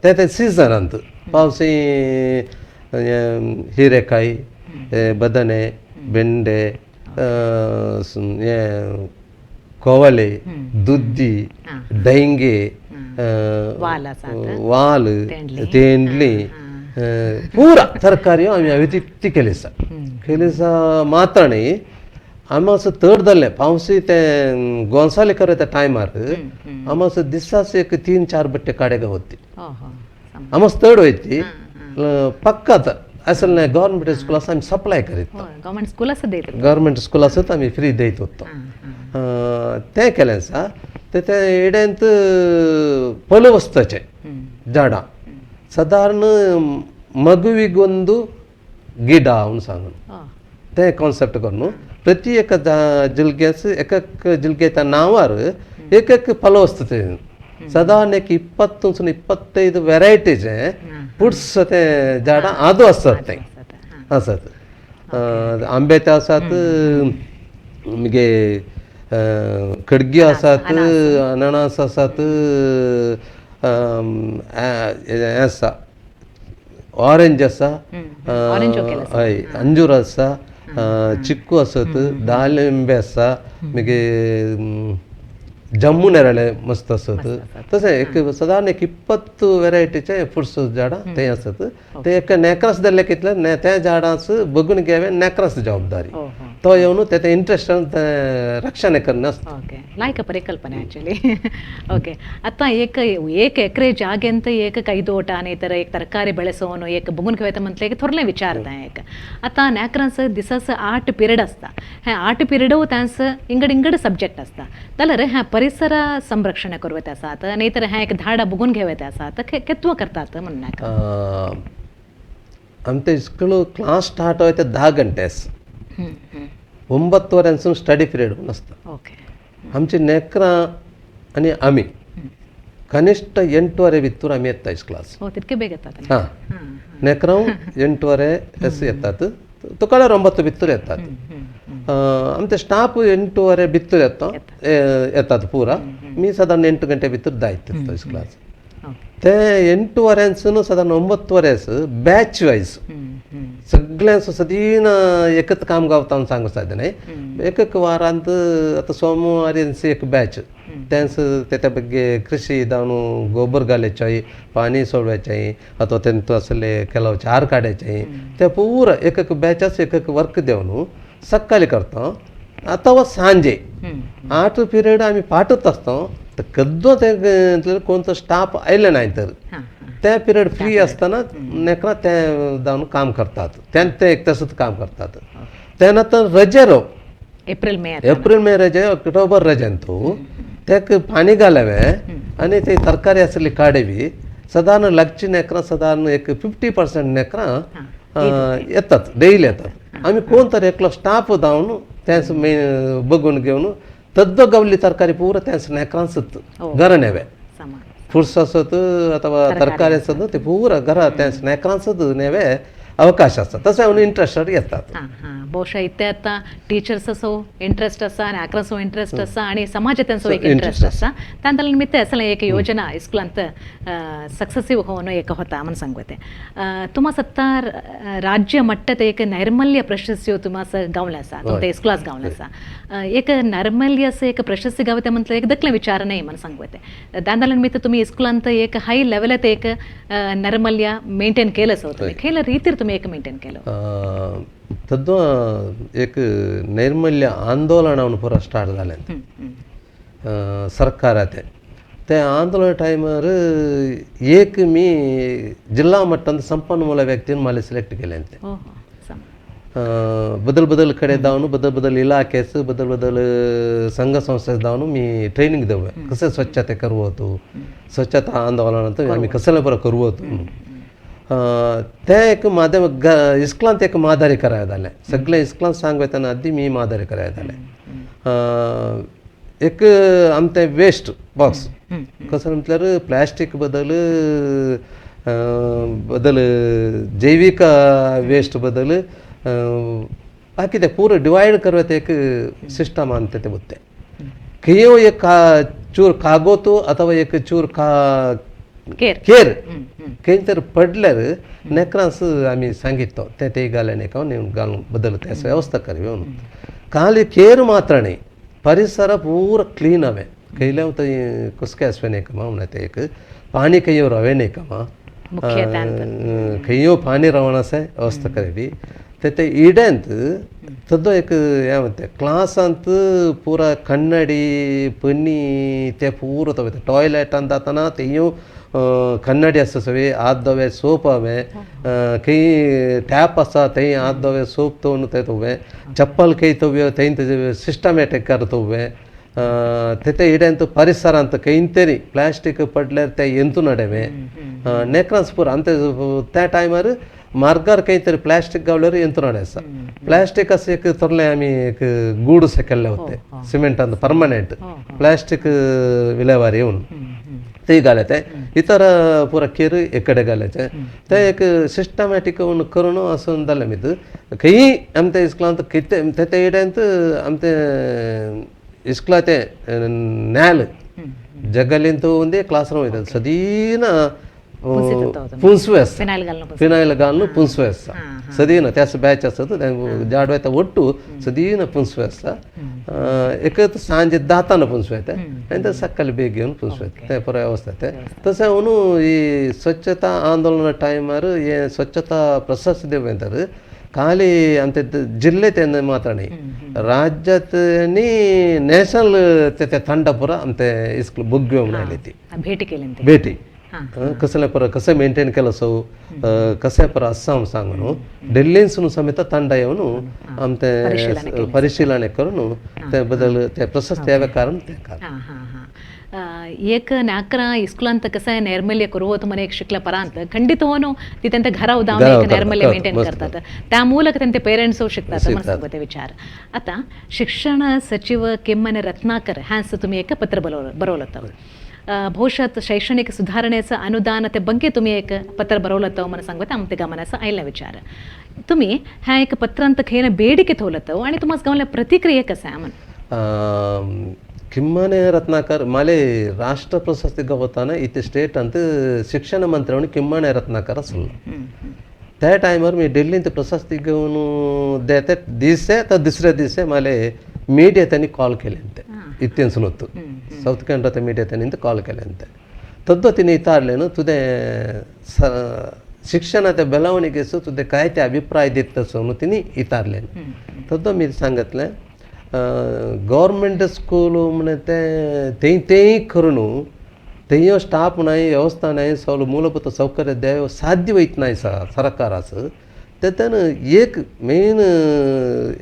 ते ते सिजनांत पावसी हिरेकाय, बदने, ಬೆಂಡೆ, ಕೋವಲೆ, ದುದ್ದಿ, ಡೈಂಗೆ, वाल, तेंडली पूरा तरकारी आमी हांवें तितली केली आसा. केली आसा मात्र न्ही आमी असो तड जाल्लें पावसी ते गोंसाले कर त्या टायमार आमी असो दिसाच एक 3-4 बट्टे काडे गावती आमस तड वयती पक्का असल नाही गव्हर्नमेंट स्कूल आसा आमी सप्लाय करीत. गव्हर्नमेंट स्कूल आसा देत गव्हर्नमेंट स्कूल आसत आमी फ्री देत होतो. तें केलें आसा. ते ते एडेंत फलवस्ताचें झाडां सादारण मगुविಗೊಂದು ಗಿಡ म्हणून सांगून तें कॉन्सेप्ट करून प्रति एका जिल्ग्याच एक एक जिल्ग्याच्या नांवार एक एक फलवस्तू सादारण एक 20-25 वेरायटीचे फ्रुट्स ते झाडां आदो आसतात ते आसात. आंब्याचे आसात, मागीर खडगी आसात, अननस आसात, हें आसा ऑरेंज आसा, हय अंजूर आसा, चिक्कू आसत, दालिंबे आसा, मागीर जम्मू नेराळे मस्त आसत. तशें एक सादारण एक 20 वेरायटीचे फ्रुट्स झाडां थंय आसत. ते एक नेकरास धरले कितले त्या झाडांच बघून घेवे नेकरास जबाबदारी तो येवन ते इंट्रस्टान रक्षण करणे आसता. ओके, लायक ಪರಿಕಲ್ಪನೆ ಆ್ಯಕ್ಚುಲಿ. ಓಕೆ, ಅತ್ತ ಏಕ ಏಕ ಎಕರೆ ಜಾಗೆಂತ ಏಕ ಕೈದೋಟ ನೇತರ एक तरकारी ಬೆಳೆಸೋನು एक बघून घेवता म्हटलं एक थोरलें विचारता एक. आतां नेकरांस दिसास 8 पिरियड आसता. हें 8 पिरियडू त्यांस इंगड इंगड सब्जेक्ट आसता. जाल्यार हें परिसर संरक्षण करूं आसात न्ही तर हें एक झाडां बघून घेवत आसात केत्व करतात म्हणून आमचे इस्कूल क्लास स्टार्ट होते 10 ಗಂಟೆಸ್, 9:30 स्टडी पिरियड म्हणून आसता. ओके. आमची नेकरां आनी आमी ಕನಿಷ್ಠ 8:30 भितर आमी येता क्लास. हो, तितके बेग येतात. हां, नेकरां 8:30 एस येतात, तुकाळ्यार 9 भितर येतात. आमचे स्टाफ 8:30 भितर येता येतात पुरा. मी सादारण 8 ಗಂಟೆ भितर दायत क्लास. ते 8:30 सादारण 9:30 बॅच वायज सगळ्यांचो सदीन एकच काम गावता म्हणून सांगू साध्य नाही. एक एक वारांत आतां सोमवारी एक बॅच त्यांच तेच्या ಬಗ್ಗೆ ಕೃಷಿ ದಾನು गोबर घाल्याचाय, पाणी सोडवायचाय अथवा तेंतू असले ಕೆಲವು चार काढायचाय, ते पूरा एक एक बॅचास एक एक वर्क देवन सकाळी करता अथवा सांजे 8 पिरियड आमी पाठत असतो. तर कद्दो ते कोणतो स्टाफ आयले नाही तर त्या पिरियड फ्री असताना नेकरा ते जावन काम करतात, ते एक तसंच काम करतात. त्यानंतर रजे रो एप्रिल मे एप्रिल मे रजे, ऑक्टोबर रजेंतू तेक पाणी घालावे आनी ते तरकारी आसली काडवी. सादारण लागची नेकरां सादारण एक 50% नेकरां येतात, डेली येतात. आमी कोण तर एकलो स्टाफ जावन तेंच मेन बघून घेवन तद्दो गावली तरकारी पुरा तेंच नेकरांच घरा नेवे. फ्रुट्स असत अथवा तरकारी असत ते पूरा घरा तेंच नेकरांच नेवे ಅವಕಾಶ आसता. तशें हांव इंट्रस्टेड येतात. हां हां, ಬಹುಶಃ इथे आता टीचर्सचो इंट्रस्ट आसा आनी आकरांचो इंट्रस्ट आसा आनी समाजांचो एक इंट्रस्ट आसा. तांतले निमित्त असले एक योजना इस्कुलांत सक्सेसिव होवन एक होता म्हणून सांगते. तुम्हा सत्ता राज्य मट्टात एक नैर्मल्य प्रशस्त्यो तुम्हा गावले आसा, तुमच्या इस्कुलास गावले आसा. एक नैर्मल्य असं एक प्रशस्ती गावते म्हटलं एक दखले विचार नाही म्हणून सांगते. तांतले निमित्त तुम्ही इस्कुलांत एक हाय लेवलात एक नैर्मल्य मेंटेन केलं तुम्ही, खेळ रीतीर तुम्ही एक मेंटेन केलं. तद्वा एक नैर्मल्य आंदोलन पुरा स्टार्ट जालें सरकाराते. ते आंदोलन टायमार एक मी जिल्हा मट्टांत संपन्मूल व्यक्तीन मला सिलेक्ट केलें. ते बदल बदल कಡೆ दावन बदल बदल इलाखेस बदल बदल संघ संस्थे दावन मी ट्रेनिंग देवे कसे स्वच्छते करवतो, स्वच्छता आंदोलन ಅಂತ आमी कसले बरं करवतो. ते एक माध्यम इस्कुलांत एक मादारी कराय जालें. सगळे इस्कुलांत सांग वतना आदी मी मादारी कराय जालें. एक आमचें वेस्ट बॉक्स कसं म्हटल्यार प्लास्टीक बदल बदल जैविक वेस्ट बदल बाकी ते पूरा डिवायड करत एक सिस्टम आमते ते बोलते. खंय एक चूर कागोतो अथवा एक चूर का केर खंय तर पडल्यार नेकरांस आमी सांगितो ते ते घाले न्ही घालून बदल ते व्यवस्था करवी म्हणून. खाली केर मात्र न्ही, परिसर पूरा क्लीन हवें. खंयले थंय कुसके आसपे न्ही कमा म्हणून ते एक पाणी खंय रवे न्ही कमा, खंय पाणी रावण आसा व्यवस्था करवी. ते ते इडेंत तद्दो एक हें म्हणटा क्लासांत पुरा कन्नडी पन्नी ते पुरो तो टॉयलेटांत जातना तेंय कन्नडी आसता सगळी, हात धवे सोप हांवें, खंय टॅप आसा थंय हात धवे सोप तोवन ते तुवें, चप्पल खंय तोव्यो थंय सिस्टमॅटीक कर तुवें. ते इडेंत परिसरांत खंय तरी प्लास्टीक पडल्यार ते ಎಂतू नडेवे नेकरांस पुरा. आनी त्या टायमार मार्गार खंय तरी प्लास्टीक गावल्यार ಎಂतू नडे आसा. प्लास्टीक अशें एक थोरलें आमी एक गूड अशें केल्लें होते सिमेंटान परमनेंट प्लास्टीक विलेवारी येवन ते घाले ते इतर पुरा केर एक कडेन घाल्याचे ते एक सिस्टमॅटीक करून असं जालें. भितर खंयी आमच्या इस्कुलांत कितें ते इडेंत आमचे इस्कुला ते न्याल जगलींत ఉంది, क्लास रूम ಇದೆ, सदीन पुंसवे आसा, फिनायल घालून पुंसवे आसा सदीन त्याच बॅच आसत जाडवे येता ಒಟ್ಟು सदीन पुंसवे आसा. एक सांजे दातान पुंसवे येता आनी सकाळी बेग घेवन पुंसवे येता तें पुरो व्यवस्था ते. तशें म्हणून ही स्वच्छता आंदोलना टायमार हे स्वच्छता प्रशस्त दिवं ಖಾಲಿ ಅಂತ ಜಿಲ್ಲೆ ತೆಂದ ಮಾತ್ರ न्ही, राज्यात न्ही नॅशनल ते ತಂಡ ಪೂರ ಅಂತೆ ಇಸ್ಕೂಲ್ ಬೊಗ್ಗ್यो म्हणून आयली ती भेटी केली. भेटी कसलें पर कशें मेंटेन केलं सो कशें पर आसा हांव सांग न्हू ಡೆಲ್ಲಿನ್ಸೂನು ಸಮೇತ ತಂಡ येवन आमते ಪರಿಶೀಲನೆ करून ते बदल ते प्रशस्त यावे कारण ते कारण. एक नाकरा इस्कुलांत कसं नैर्मल्य करूवत म्हणे एक शिकला परांत खंडित होऊन ती त्यांच्या घरा उदाहरण एक नैर्मल्य मेंटेन करतात, त्या ಮೂಲಕ त्यांचे पेरेंट्स शिकतात म्हणून सांगते विचार. आता शिक्षण सचिव किम्मने रत्नाकर ह्यांचं तुम्ही एक पत्र बरवलं होतं, भविष्यात शैक्षणिक सुधारणेचं अनुदान ते ಬಗ್ಗೆ तुम्ही एक पत्र बरवलं होतं म्हणून सांगते आमच्या गमनाचा आयला विचार. तुम्ही ह्या एक पत्रांत खेळ ಬೇಡಿಕೆ ठेवलं आणि तुम्हाला गावल्या प्रतिक्रिया कसं आहे म्हणून? ಕಿಮ್ಮನೆ ರತ್ನಾಕರ್ ಮಾಲೆ ರಾಷ್ಟ್ರ ಪ್ರಶಸ್ತಿ ಗವತಾನ ಇತ್ತೆ ಸ್ಟೇಟ್ ಅಂತ ಶಿಕ್ಷಣ ಮಂತ್ರಿ ಕಿಮ್ಮನೆ ರತ್ನಾಕರ್ असलो. त्या टायमार मी दिल्लींत प्रशस्ती घेवन देते दिसे तर दुसऱ्या दिसे माले मीडिया त्यांनी कॉल केले इत्तेंसून होतं ಸೌತ್ ಕನ್ನಡ ಮೀಡಿಯಾ त्यांनी ಕಾಲ್ केले ಅಂತೆ. ತದ್ವತಿನಿ ಇತಾರ್ಲೇನು ತುದೆ ಸ ಶಿಕ್ಷಣದ ಬೆಳವಣಿಗೆಸು तुझे काय ते अभिप्राय दितसो न्हू तिनी इतारलेन. तद्दो मी सांगतलें गव्हर्मेंट स्कूल म्हण तें तें तेंय करून तेंय स्टाफ नाय, व्यवस्था नाय, सगळो ಮೂಲಭೂತ ಸೌಕರ್ಯ देव साध्य वयत नाय सरकारास. तेतून एक मेन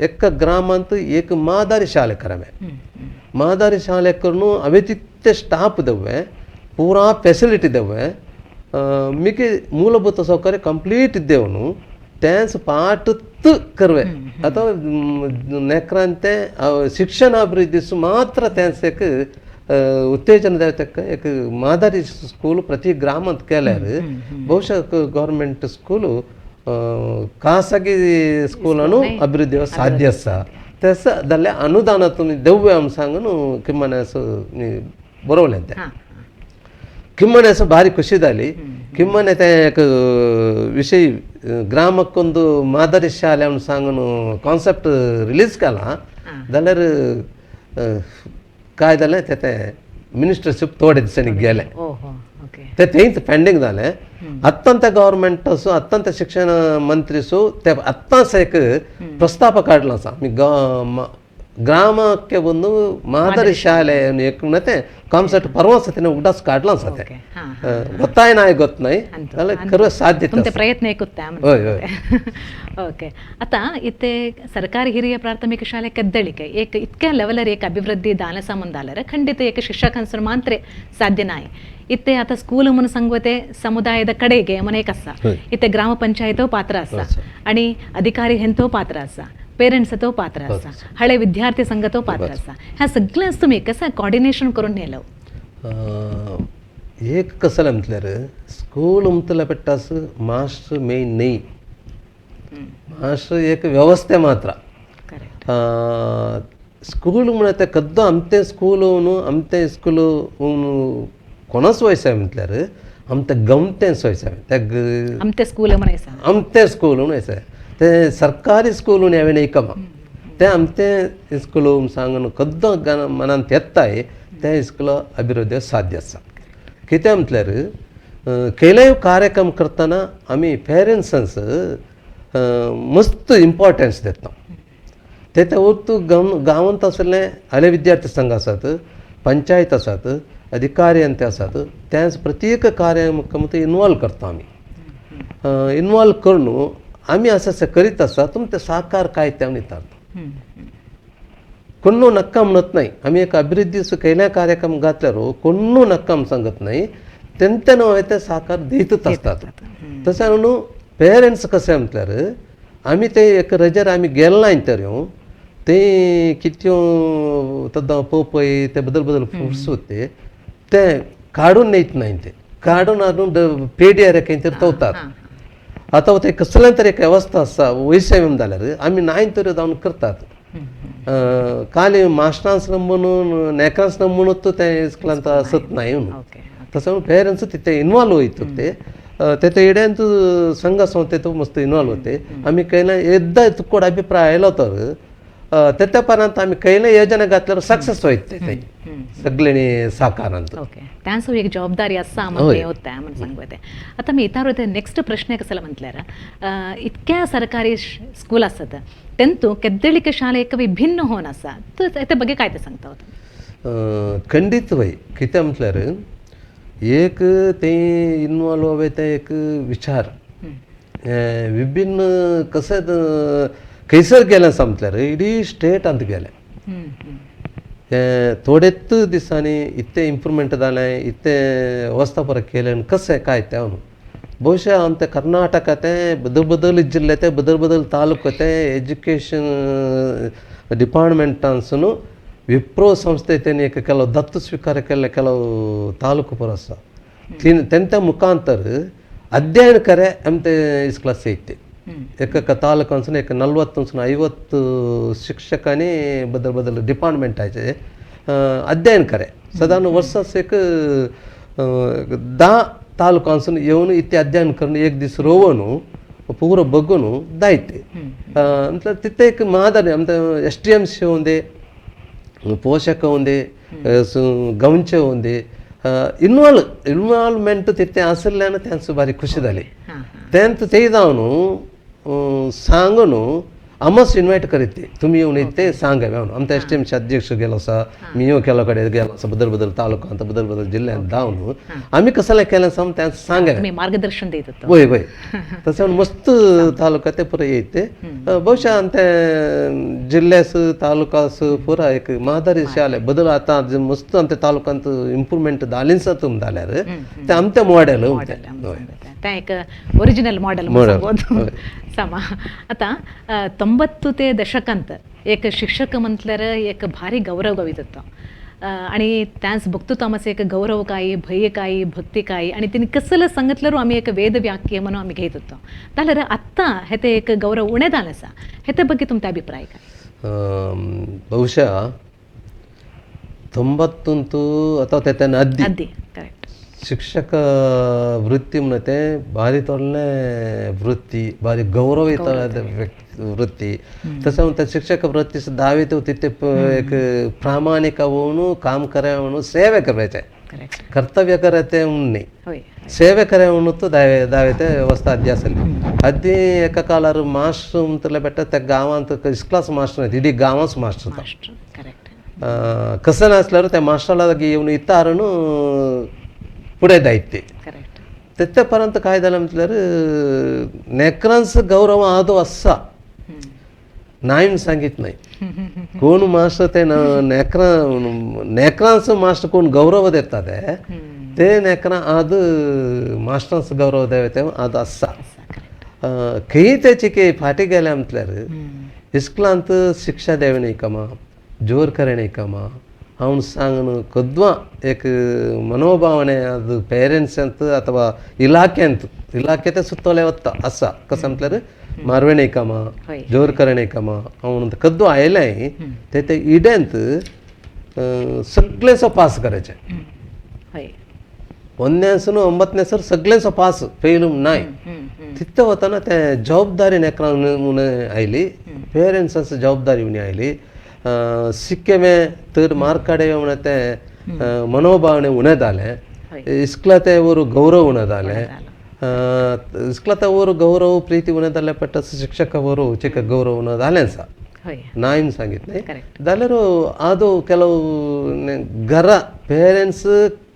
एका ग्रामांत एक मादारी शाळे करावे, मादारी शाळे करून हांवें तितले स्टाफ देवे, पुरा फॅसिलिटी देवे, मिगे ಮೂಲಭೂತ ಸೌಕರ್ಯ ಕಂಪ್ಲೀಟ್ ಇದ್ದೇವು न्हू तेंच पाटत करवे ಅಥವಾ ನೆಕ್ರಾಂತೆ ಶಿಕ್ಷಣ ಅಭಿವೃದ್ಧಿ ಮಾತ್ರ तेंच एक ಉತ್ತೇಜನ ದೇವತಕ್ಕ एक ಮಾದರಿ ಸ್ಕೂಲ್ ಪ್ರತಿ ಗ್ರಾಮಂत केल्यार ಬಹುಶಃ ಗೌರ್ಮೆಂಟ್ ಸ್ಕೂಲು ಖಾಸಗಿ ಸ್ಕೂಲನ್ನು ಅಭಿವೃದ್ಧಿ ಸಾಧ್ಯ आसा. तेस जाल्यार अनुदान तुमी देवया म्हूण सांगून किम्मने असो बरोवलें तें. किम्मने असो ಭಾರಿ ಖುಷಿ जाली. किम्मने तें एक विशय ग्रामಕ್ಕೊಂದು ಮಾದರಿ ಶಾಲೆ म्हूण सांगून कॉन्सेप्ट रिलीज केला जाल्यार काय जालें तें तें मिनिस्टरशीप थोडे दिसांनी गेलें, ते थंयच पेंडींग जालें. आत्तां ते गव्हर्मेंट असो आत्तां ते शिक्षण मंत्री सो ते आत्तांच एक ಪ್ರಸ್ತಾಪ काडलो आसा आमी ಗ್ರಾಮಕ್ಕೆ ಒಂದು ಮಾದರಿ ಶಾಲೆ ಮತ್ತೆ ಕಾನ್ಸೆಪ್ಟ್ ಪರವಾಸ ಉಗ್ಡಾಸ್ काडलो आसा तें. ಗೊತ್ತಾय नाय ಗೊತ್ತ नाय जाल्यार खरो साध्य तुमचे प्रयत्न एकूच. हय हय. ओके. आता इथे सरकारी हिरिय ಪ್ರಾಥಮಿಕ ಶಾಲೆ ಕದ್ದಳಿಕೆ एक इतक्या लेवलर एक अभिवृद्धी दान सामान जाल्यार खंडित एक ಶಿಕ್ಷಕನ್ಸರ್ ಮಾತ್ರ ಸಾಧ್ಯ ನಾಯಿ. ಇತ್ತೆ ಆತ ಸ್ಕೂಲ್ म्हणून सांगते समुदायದ ಕಡೆಗೆ म्हण एक आसा, इथे ग्राम पंचायतो पात्र आसा आणि अधिकारी हेंचो पात्र आसा, पेरेंट्सचो पात्र आसा, हळे विद्यार्थी संघाचो पात्र आसा. ह्या सगळ्यांच तुम्ही कसं कॉर्डिनेशन करून नेलं? एक कसं म्हटल्यार स्कूल म्हटल्या पेट्टास मास्टर मेन न्ही, मास्टर एक व्यवस्थे मात्र. स्कूल म्हळ्यार तें कद्दो आमचें स्कूल न्हू आमचें स्कूल कोणाच वयसाय म्हटल्यार आमचें गमतें सोयसाय ते आमचें स्कूल म्हण आमचें स्कूल म्हूण वयसाय तें सरकारी स्कूल म्हूण हांवें कमा तें आमचें स्कूल सांगून कद्दो मनांत येताय तें स्कूल अभिवृद्धी साध्य आसा. कितें म्हटल्यार केलेय कार्यक्रम करतना आमी पेरंट्सांस मस्त इम्पॉर्टन्स दिता. ते ते वस्त गांवांत आसले हले विद्यार्थी संघ आसात, पंचायत आसात, अधिकारी ते आसात, त्याच प्रत्येक कार्यक्रमांत इनवॉल्व करता आमी. इनवॉल्व करून आमी अशें अशें करीत आसा तुमचें साकार काय तें आमी विचारता. कोण्णू नक्का म्हणत नाही आमी एक अभिवृद्धीचो केल्या कार्यक्रम घातल्यार कोण्णू नक्का म्हूण सांगत नाही, तेंचे न्हय ते साकार दितच आसतात. तशें न्हू पेरंट्स कशें म्हटल्यार आमी ते एक रजेर आमी गेले ना तर ते कितें तद्दां पोपय ते बदल बदल फ्रुट्स होते ते काडून नेत नाही, ते काडून हाडून पेड्यार खंय तरी तवतात. आतां ते कसलें तरी एक व्यवस्था आसा वयशे जाल्यार आमी नाय तरी जावन करतात. खाली मास्टरांस म्हणून नेकरांस म्हणून तें इस्कुलांत आसत नाय न्हू. तसं पेरेंट्स तिथे इन्वॉल्व होत होते तेथे इड्यांत संघ संस्थेत मस्त इन्वॉल्व होते. आम्ही काही एकदा तुक्कोड अभिप्राय आयलो तर तेथे पर्यंत आम्ही काही योजना घातल्यावर सक्सेस होते ते सगळ्यांनी साकारांत. ओके, त्यांचं एक जबाबदारी असा म्हणजे होता म्हणून सांगते. आता मी इतार होते नेक्स्ट प्रश्न कसला म्हटल्यार इतक्या सरकारी स्कूल असत तेंतु केद्दಳಿಕೆ शाळे एक विभिन्न होऊन असा तर ते ಬಗ್ಗೆ काय ते सांगता होतं? खंडीत वय कितें म्हटल्यार एक ते इन्वॉल्व हवे ते एक विचार विभिन्न कशें खंयसर गेलें म्हटल्यार इडी स्टेटांत गेलें थोडेच दिसांनी इतलें इम्प्रुवमेंट जालें इतलें वेवस्था परत केलें कशें काय तें न्हू. ಬಹುಶಃ आमच्या कर्नाटका तें बदल बदल जिल्ले ते बदल बदल तालुको ते एज्युकेशन डिपार्टमेंटांसून विप्रो संस्थे तेणी एक ಕೆಲವು ದತ್ತು ಸ್ವೀಕಾರ केल्ले ಕೆಲವು तालुको ಪೂರ आसा तेंच्या मुखांतर अध्ययन करे आमचे इस्कुला येते. एक तालुकांसून एक 40 50 शिक्षकांनी बदल बदल डिपार्टमेंटाचे अध्ययन करे साधारण वर्सास एक 10 तालुकांसून येवन इतलें अध्ययन करून एक दीस रोवन पुरो बघून दायते म्हटल्यार तिथे एक मादर आमचे SDMC येवन पोशक होंदे गवचे होंदे इन्वॉल्वमेंट तिथे आशिल्ल्यान त्यांचं भारी खुशी जाली. तेंत ते जावन सांगून आमच इन्वायट करीत तुमी येवन ते सांगा म्हणून. आमच्या SDMC अध्यक्ष गेलो आसा मी येवन केलो कडेन गेलो आसा बदल बदल तालुकांत बदल बदल जिल्ल्यांत धांवन आमी कसलें केलें सांग त्यांचं सांगा मार्गदर्शन देत होतो. वय वय तशें मस्त तालुका ते पुरा येते ಬಹುಶಃ अंते जिल्ल्यास तालुकास पुरा एक मादारी शाले बदल आता मस्त आमच्या तालुकांत इम्प्रुवमेंट जालीच तुम जाल्यार ते आमचें मॉडेल ते एक ओरिजिनल मॉडेल समा. आता 90 दशकांत एक शिक्षक म्हटल्यार एक भारी गौरव गवीत होतो आणि त्याच बघतो आमचं एक गौरव काय भय काय भक्ती काय आणि तिने कसलं सांगितल्यावर आम्ही एक वेदव्याख्य म्हणून आम्ही घेत होतो. जाल्यार आत्ता हे ते एक गौरव उणें जालें आसा हे ಬಗ್ಗೆ तुमचा अभिप्राय काय? ಬಹುಶಃ 90 ಅಥವಾ तेन्ना अद्दी करेक्ट ಶಿಕ್ಷಕ ವೃತ್ತಿ म्हणते भारी तोडले वृत्ती भारी गौरवित वृत्ती. तसं त्या शिक्षक वृत्ती दावे तिथे एक प्रामाणिक होऊन काम कराय म्हणून सेवे करायचे कर्तव्य करायचे नाही सेवे कराय म्हणून दावे दावे ते व्यवस्था अद्दी आसली. अद्दी एका काळार मास्टर म्हणटले बेटा त्या गांवांत इस्कलाच मास्टर न्हय इडी गांवांच मास्टर कसं नासल्यार त्या मास्टराला येवन इतारून पुढे दायते तेथे पर्यंत काय जालें म्हटल्यार नेकरांस गौरव आदो आसा नाय सांगीत नाही कोण मास्टर ते नेकरांस मास्टर कोण गौरव देता ते नेकरां आज मास्टरांस गौरव देवे ते आज आसा. खंय तेची फाटीं गेले म्हटल्यार इस्कुलांत शिक्षा देवे न्हय कामां जोर करे न्हय कामां ಅವ್ನು सांगನು ಕದ್ವಾ एक मनोभावನೆ ಅದು ಪೇರೆಂಟ್ಸ್ ಅಂತ ಅಥವಾ ಇಲಾಖೆ ಅಂತ ಇಲಾಖೆತೆ ಸುತ್ತೋಲೆ ಹೊತ್ತ ಅಸ कसं म्हटल्यार मारवे कामा जोर करणे कामा ಅವನು कद्दू आयलें ते ते इडेंत सगळेसो पास करायचे 1ನೇ 9ನೇ सर सगळेसो पास फेल नाय. तिथे वतना ते जबाबदारी नेकरां आयली पेरेंट्सांची जबाबदारी उणी आयली सिक्के तर मार्काडे म्हणून ते मनोभावने उणें जालें इस्कुला ते वर गौरव उणें जालें इस्कुला ते वर गौरव प्रीती उणें जालें पडटा शिक्षक वर चिक गौरव उणें जालें सा नायन सांगितलें जाल्यार आदो ಕೆಲವು घरा पेरेंट्स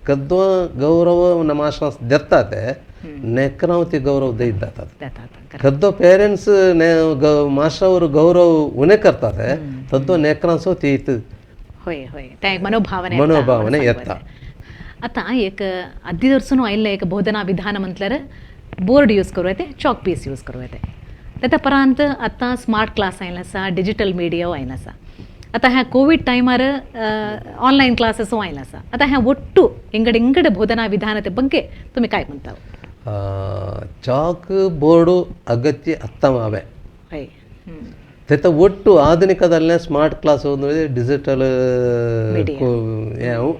कद्वा गौरव मास्टर देतात नेकरां ती गौरव दीत जातात कद्दो पेरेंट्स मास्टर गौरव उणें करतात तद्दो नेकरांचो ती मनोभावने मनोभावने येता. आता एक अद्दी आयिल्लें एक बोधना विधान म्हटल्यार बोर्ड यूज करूं येते चॉक पीस यूज करूं येते तेच्या परांत आतां स्मार्ट क्लास आयिल्लें आसा डिजिटल मिडिया आयिल्लें आसा. आतां ह्या कोवीड टायमार ऑनलायन क्लासेस आयिल्लें आसा. आतां ह्या ಒಟ್ಟು ಇಂಗಡೆ ಇಂಗಡೆ ಬೋಧನಾ ವಿಧಾನದ ಬಗ್ಗೆ तुमी काय म्हणता? ಚಾಕ್ ಬೋರ್ಡು ಅಗತ್ಯ ಅತ್ತಮಾವೆ तेचा ಒಟ್ಟು ಆಧುನಿಕದಲ್ಲೇ ಸ್ಮಾರ್ಟ್ ಕ್ಲಾಸ್ ಡಿಜಿಟಲ್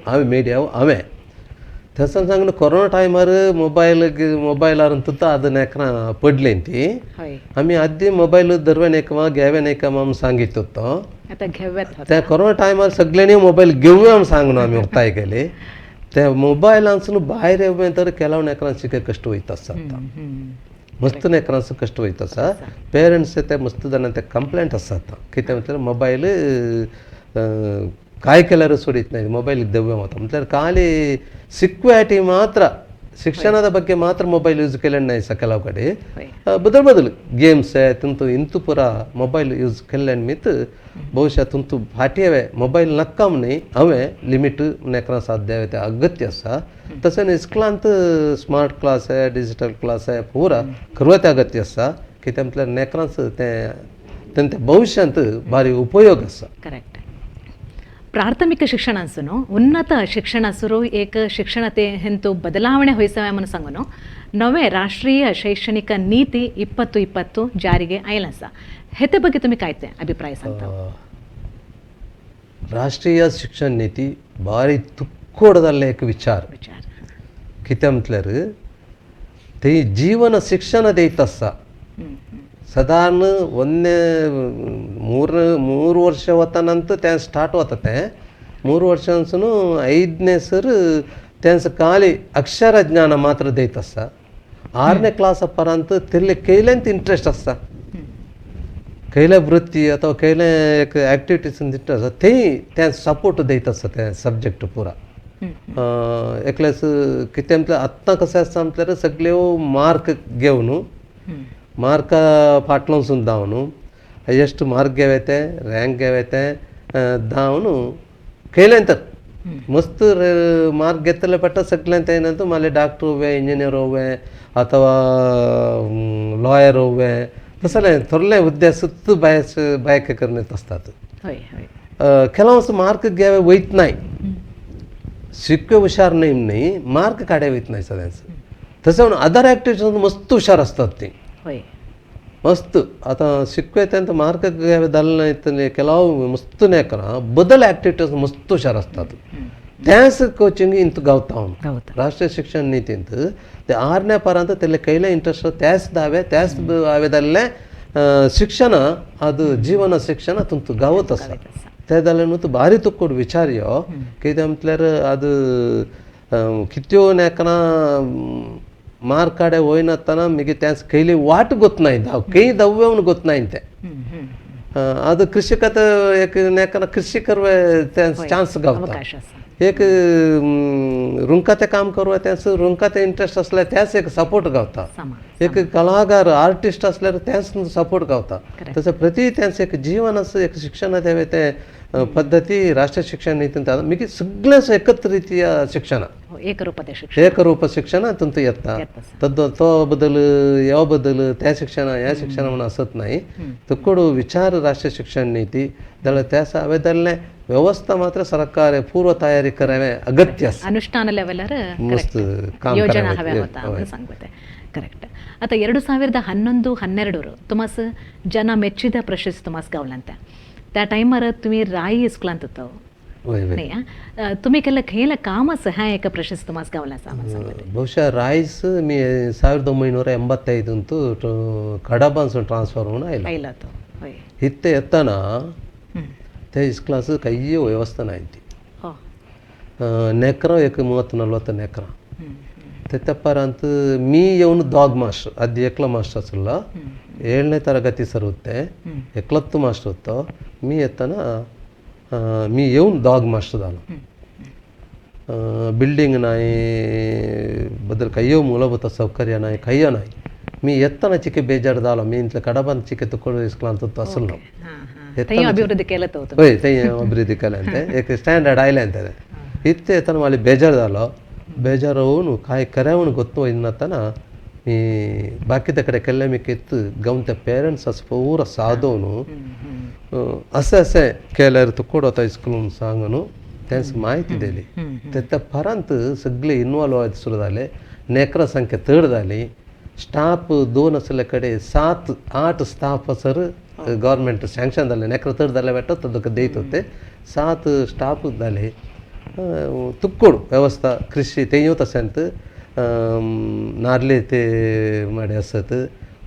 ಹಾವೆ ಮೀಡಿಯಾವು ಅವೆ. तसं सांगून कोरोना टायमार मोबायल मोबायलार तुता ಅದು ನೆಕ್ರ पडले ती. आमी आदी मोबायल धरवे एकमा घेवे एकमा आमी सांगित होतो. त्या कोरोना टायमार सगळ्यांनी मोबायल घेवया म्हूण सांगून आमी उक्ताय केले. त्या मोबायलांसून भायर येवं तर ಕೆಲವು ನೆಕ್रां शिके कश्ट वयता आसा, मस्त नेकरांचो कश्ट वयता आसा. पेरंट्स ते मस्त जाणां ते कंप्लेंट आसा आतां कितें म्हटल्यार मोबायल काय केल्यार सोडीत नाही, ಮೊಬೈಲ್ ದವ್ಯ ಮಾತ್ರ म्हटल्यार ಖಾಲಿ ಸಿಕ್ವಾಟಿ ಮಾತ್ರ, ಶಿಕ್ಷಣದ ಬಗ್ಗೆ ಮಾತ್ರ ಮೊಬೈಲ್ ಯೂಸ್ केले नाही सा ಕೆಲವು ಕಡೆ. ಬದಲು ಬದಲು ಗೇಮ್ಸ್ ತುಂತು ಇಂತು ಪೂರ ಮೊಬೈಲ್ ಯೂಸ್ केल्ल्यान ಮಿತ್ ಬಹುಶಃ ತುಂತು फाटीवे मोबायल नक्काम न्ही हांवें लिमीट नेकरा साध्य ते अगत्य आसा. तशें इस्कुलांत स्मार्ट क्लास आहे, डिजिटल क्लास आहे, पूरा करवा ते अगत्य आसा. कित्याक म्हटल्यार नेकरांच तें तेंच्या भविश्यांत भारी उपयोग आसा. ಕರೆಕ್ಟ್. ಪ್ರಾಥಮಿಕ ಶಿಕ್ಷಣ ಅನ್ಸುನು ಉನ್ನತ ಶಿಕ್ಷಣ ಸುರು ಏಕ ಶಿಕ್ಷಣತೆ ಹೆಂತು ಬದಲಾವಣೆ ಹೊಯ್ಸವೆ म्हणून सांगून नवे राष्ट्रीय शैक्षणिक नीती 2020 ಜಾರಿಗೆ आयला. हेते ಬಗ್ಗೆ तुम्ही काय ते अभिप्राय सांगता? ರಾಷ್ಟ್ರೀಯ ಶಿಕ್ಷಣ ನೀತಿ ಭಾರಿ ತುಕ್ಕೋಡದಲ್ಲ एक ವಿಚಾರ. ವಿಚಾರ. कित्याक म्हटल्यार ती ಜೀವನ ಶಿಕ್ಷಣ देत आसा. सादारण ಒಂದೇ ಮೂರು ಮೂರು ವರ್ಷ वतानंतर तें स्टार्ट वता. तें 3 ವರ್ಷಾನ್ಸುನು 5ನೇ ಸರ್ तेंच ಖಾಲಿ ಅಕ್ಷರ ಜ್ಞಾನ ಮಾತ್ರ देत आसा. 6ನೇ ಕ್ಲಾಸ್ ಪರಂತ ತಿರ್ಲೆ ಕೈಲೆಂತ ಇಂಟ್ರೆಸ್ಟ್ आसा, खंयले वृत्ती अथवा खंयले एक एक्टिविटीज इंट्रस्ट आसा थंय तें सपोर्ट देत आसा तें सब्जेक्ट पुरा. एकलेस कितें म्हटल्यार आत्तां कशें आसा म्हटल्यार सगल्यो मार्क घेवन मार्का फाटल्यानसून धांवन हायेस्ट मार्क घेवे, रँक घेवे धांवन खंयल्यान तर मस्त मार्क घेतले पडटा सगळ्यान. तें नंतर मागीर डॉक्टर होवे, इंजिनियर होवे ಅಥವಾ लॉयर होवे, तसले थोडले हुद्दे सुद्दां बयस बयके करून असतात. होय होय. ಕೆಲವೊಂದು मार्क घेवे वयत नाही, शिकवे हुशार नाही न्ही, मार्क काडे वयत नाही सदांच. तशें म्हणून अदर एक्टिविटीज मस्त हुशार असतात ती. मस्त आतां शिकवे तेंत मार्क घेवे जालें ಕೆಲವು मस्त नेकरा बदल एक्टिविटीज मस्त हुशार असतात. त्याच कोचिंग इंत गावता. गावता. राष्ट्रीय शिक्षण नीतींत ते 6ನೇ ಪರಂತ तेले ಕೈಲೆ ಇಂಟ್ರೆಸ್ಟ್ त्याच दावे त्याच हांवें शिक्षण ಅದು ಜೀವನ ಶಿಕ್ಷಣ तुमचं गावत आसा. ते जाल्यार न्हू तूं भारी तुका विचार यो कित्याक म्हटल्यार ಅದು कित्यो नेकना मार्क काडे वयनासतना मागीर त्याच खंयली वाट गोत नाय, धांव खंय धांववे म्हणून गोत नाय तें. हम्म, हम्म. ಅದು ಕೃಷಿಕತ एक नेकना कृषी करवे तें चान्स गावता. अवकाश आसा. एक रुंकाते काम करूं तेंच रुंकाते इंट्रस्ट आसल्यार त्याच एक सपोर्ट गावता. सामा एक कलाकार आर्टिस्ट आसल्यार त्याच सपोर्ट गावता. तशें प्रति तेंच एक जीवन एक शिक्षण देवे तें पद्दती राष्ट्रीय शिक्षण नीतींत मागीर सगळें एकत्र रितीय शिक्षण. हो, एकरूपते शिक्षण. एकरूप शिक्षण तुमचं येता. येता आसा. तद् तो बदल यो बदल त्या शिक्षण ह्या शिक्षण म्हणून असत नाही. तुकडो विचार राष्ट्रीय शिक्षण नीती जाल्यार त्या हांवें जाल्लें व्यवस्था मात्र सरकार पूर्व तयारी करावे अगत्य आसा. ಅನುಷ್ಠಾನ ಲೆವೆಲರ್ मस्त काम ಯೋಜನಾ करावे. हव्या होता म्हणून सांगते. ಕರೆಕ್ಟ್. आता 2011-12 तुमास ಜನ ಮೆಚ್ಚಿದ ಪ್ರಶಸ್ತಿ तुमास गावलांत. त्या टायमार तुम्ही राय इस्कुलांत होतो. वय वय. नाही तुम्ही केलं खंयला कामच ह्या एका प्रशस्ती तुमास गावला आसा म्हणून सांगते. ಬಹುಶಃ ರಾಯ್ಸ್ ಮಿ 1985 ಕಡಬಾನ್सून ट्रान्सफर होऊन आयलो. आयला तो होय. इत्ते येताना हम्म. ते इस्कुलांत कांय व्यवस्था नाय ती. हो. नेकरां एक 30-40 नेकरां. हम्म. ते तेपारांत मी येवन दोग मास्टर आदी एकलो मास्टर आसलो, 7ನೇ ತರಗತಿ सर होते, एकलोच मास्टर होतो. मी येताना मी येवन दोग मास्टर जालो. बिल्डींग नाही, बदल कांय ಮೂಲಭೂತ ಸೌಕರ್ಯ नाही, कांय नाही. मी येताना चिके बेजार जालो. मी इंतले कडाबान चिके तुकडो इस्कुलांत आसलो. हां हां, थंय अभिवृद्धी केलं तो. हय, थंय अभिवृद्धी केलें तें एक स्टँडर्ड आयलें तें. इत्ते येताना म्हाका बेजार जालो. ಬೇಜಾರು ಅವನು ಕಾಯ್ ಕರೆವನು ಗೊತ್ತು ಇನ್ನತನ ಈ ಬಾಕಿದ ಕಡೆ ಕೆಲ್ಲೆ ಮಿಕ್ಕಿತ್ತು ಗೌಂತ ಪೇರೆಂಟ್ಸ್ ಅಸ್ ಪೂರ ಸಾದೋನು असे असे केल्यार तुकोड वता इस्कुलून सांगून तेंच माहिती दिली. ते परांत सगळे इन्वॉल्व जायत सुरू जाले. नेकरा संख्या चड जाली. स्टाफ 2 आसले कडेन 7-8 स्टाफ सर गव्हर्मेंट सँक्शन जालें. नेकरा चड जाले बेटो तदक देत होते 7 स्टाफ जाले. तुक्कोड व्यवस्था कृषी तेंय तशेंत नार्ले ते माडे आसत,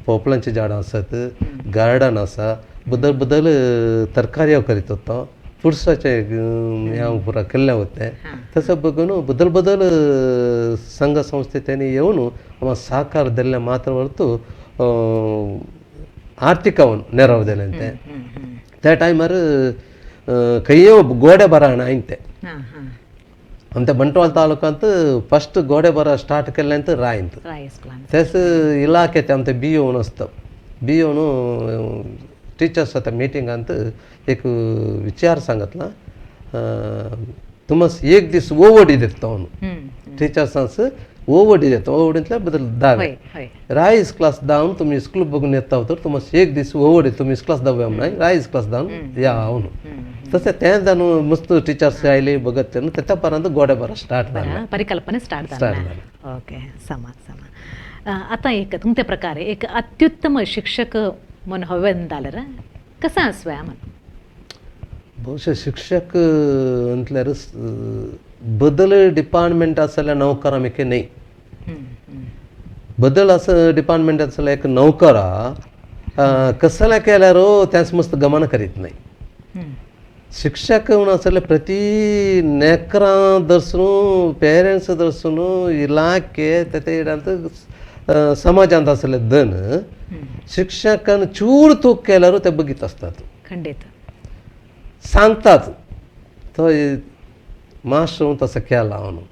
पोपलांची झाडां आसत, गार्डन आसा, बदल बदल तरकारी करीत होतो, फुडसाचे ह्या पुरा केल्ले होते. तसं बघून बदल बदल संघ संस्थे त्यांनी येऊन आम्हाला ಸಹಕಾರ दिले मात्र ಹೊರತು ಆರ್ಥಿಕವನ್ನು ನೆರವು दिले. त्या टायमार ಕೈಯೋ ಗೋಡೆ ಬರಹಣ ಆಯ್ತೆ ಅಂತೆ ಬಂಟ್ವಾಳ ತಾಲೂಕು ಫಸ್ಟ್ ಗೋಡೆ ಬರ ಸ್ಟಾರ್ಟ್ केल्लें ಅಂತ ರಾಯಿಂತು. तेच ಇಲಾಖೆ आमचे बी ओन आसता, बी ओन टिचर्स आतां मिटींग अंत एक विचार सांगितला, तुमस एक दीस ओवडी देता म्हणून टीचर्सांस ओवडी देता, ओवडींतल्या बदल दावे राईस क्लास धावन तुमी स्कूल बघून येता तर तुमस एक दीस ओवडी तुमी क्लास दावे नाही राईस क्लास धावन या म्हणून. तसें तें जाणू मस्त टीचर्स आयले बघत तेच्या पर्यंत गोडे बरा स्टार्ट झाला, परिकल्पना स्टार्ट झाला. ओके, समा समा. आता एक तुमच्या प्रकारे एक अत्युत्तम शिक्षक म्हणून हवे जाल्यार कसं आसव्या म्हण? ಬಹುಶಃ ಶಿಕ್ಷಕ ಅಂತल्यार बदल डिपार्टमेंट आसल्यार नौकर आमी न्ही, बदल असं डिपार्टमेंट आसल्यार एक नौकरा कसल्या केल्यार तेंच मस्त गमन करीत नाही. शिक्षक म्हणून आसल्यार प्रತಿ नेकरां दर्शन, पेरंट्स दर्शन, इलाखे तेते समाजांत आसले दन शिक्षकान चूर तूक केल्यार ते बघीत आसतात, खंडीत सांगतात तो मास्टर तसं केला म्हणून.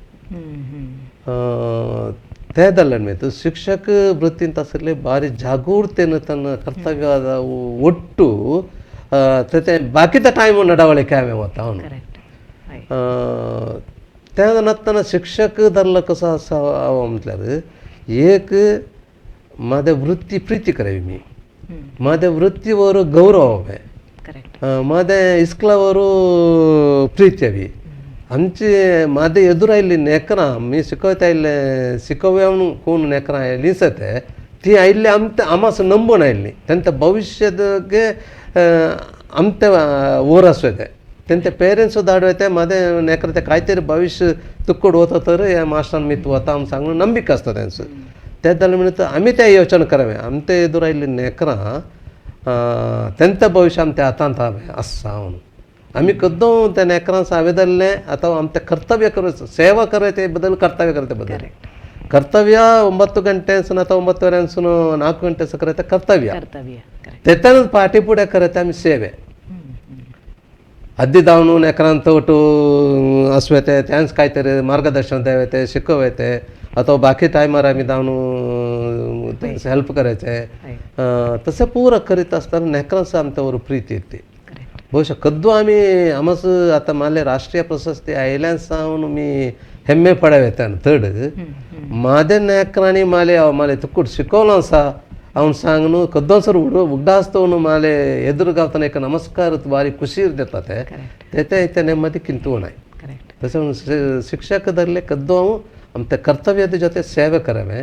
ते जाल्यार मागीर शिक्षक वृत्तींत आसले भारी जागृतेन ತನ್ನ ಕರ್ತವ್ಯದ ಒಟ್ಟು ते बाकीचा टायम नडावळे काय वता म्हणून. त्या नातना शिक्षक धरलं कसं आसा म्हटल्यार एक माझ्या वृत्ती प्रीती करावी मी, माझ्या वृत्तीवर गौरव हवे, माझ्या इस्कलावर प्रीती हवी. आमचे माझे एदुर आयिल्ली नेकरां मी शिकयत आयिल्ले शिकोवया म्हणून कोण नेकरां आयिल्ली ते ती आयिल्ली आमकां आमास नंबून आयिल्ली तेंच्या भविष्यगे आमते ओर आसू येते तेंचे पेरंट्स धाडू येते माझे नेकरां ते कांय तरी भविष्य तुक्कड वता तर ह्या मास्टरान मीत वता आम सांगून नंबिका आसता तेंचो. ते जालें म्हणून आमी ते योजना करावे आमचे एदुर आयिल्ली नेकरां तेंचे भविष्य आमच्या हातांत आसा म्हणून आमी कद्दो त्या नेकरां हांवें धरलें. आतां आमचें कर्तव्य करूं सेवा करूं ते बदल कर्तव्य करते बदल ಕರ್ತವ್ಯ 9 ಗಂಟೆ ಅಥವಾ 9:30 4 ಗಂಟೆ करते ಕರ್ತವ್ಯ तेच्यानच पाटी फुडें करते आमी सेवे अद्दी धांवन नेकरान तोटू आसूं येते तेंच काय तरी मार्गदर्शन द्यावे शिकवते अथवा बाकी टायमार आमी धांवन तेंच हेल्प करायचे तशें पुरो करीत आसतना नेकरांस आमच्या वर प्रीती येते. ಬಹುಶಃ कद्दू आमी आमस आतां माल्ले राष्ट्रीय प्रशस्ती आयल्यान सावन मी हेम्मे पडवे थर्ड माझ्या नेकरांनी माले माले तुक्कूट शिकवलं आसा ಅವ್ನು सांगನು ಕದ್ದೋಸರ್ ಉಡ್ಡಾಸ್ತವನು ಮಾಲೆ ಎದುರುಗಾವತನ ಏಕ ನಮಸ್ಕಾರ ಭಾರಿ ಖುಷಿ ಇರ್ತದೆ तेते ते ನೆಮ್ಮದಿ ಕಿಂತು तशें ಶಿಕ್ಷಕದಲ್ಲೇ ಕದ್ದು आमच्या ಕರ್ತವ್ಯದ ಜೊತೆ ಸೇವೆ करावे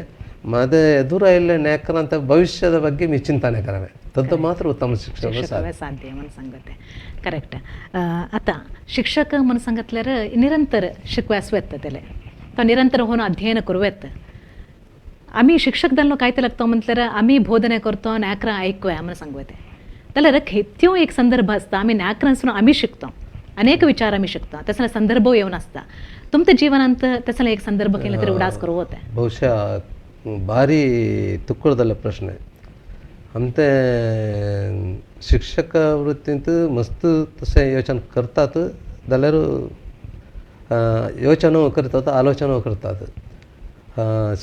माझे ಎದುರು आयिल्ले नेकरांत ಭವಿಷ್ಯದ ಬಗ್ಗೆ मी ಚಿಂತನೆ करावे तद्द मात्र उत्तम शिक्षक साध्य म्हणून सांगते. करेक्ट. आता शिक्षक म्हणून सांगितल्यार निरंतर शिकव्यास येता त्याला तो निरंतर होऊन अध्ययन करू येता. आम्ही शिक्षक जाल्लो काय ते लागतो म्हटल्यार आमी बोधने करतो नाकरां आयकुया म्हणून सांगू येते. जाल्यार खेत्यो एक संदर्भ आसता आमी नाकरांसून आमी शिकतो अनेक विचार आमी शिकता तसले संदर्भ येवन आसता. तुमच्या जीवनांत तसले एक संदर्भ केले तरी उडास करू होते. ಬಹುಶಃ ಭಾರಿ ತುಕ್ಕುಳದಲ್ಲ ಪ್ರಶ್ನೆ. आमचे शिक्षक वृत्तींत मस्त तशें योजना करतात जाल्यार योजना करतात आलोचना करतात.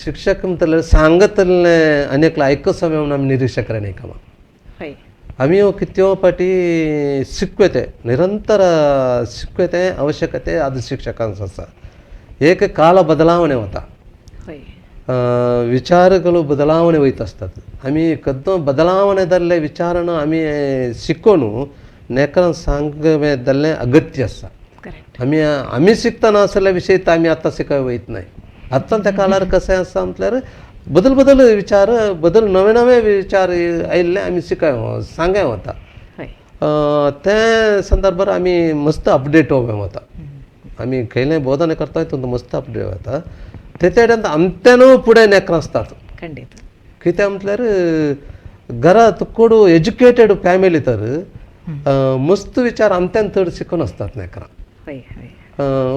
शिक्षक म्हणटल्यार सांगतले आनी आयको समय म्हणून आमी निरीक्षा करणे कामां आमी कितल्यो फावटी शिकवते निरंतर शिकवते आवश्यकते आज शिक्षकांचो आसा. एक काल बदलावणे वता, ವಿಚಾರಗಳು ಬದಲಾವಣೆ ಹೋಯ್ತು असतात. आमी कद्दो बदलावणे जाल्ले विचारान आमी शिकोवन नेकरां सांगवे जाल्लें अगत्य आसा. आमी आमी शिकतना आसले विशय आमी आतां शिकय वयत नाय. आतां त्या काळार कशें आसा म्हटल्यार बदल बदल विचार बदल नवे नवे विचार आयिल्ले आमी शिकय सांगय वता. ते संदर्भार आमी मस्त अपडेट वता. आमी खंयले बोधने करता तुमकां मस्त अपडेट वता तेते आमत्यानू फुडें नेकरां आसतात. खंडीत. कित्याक म्हटल्यार घरा तुकोडू एज्युकेटेड फॅमिली तर मस्त विचार आमत्यान चड शिकून आसतात नेकरां.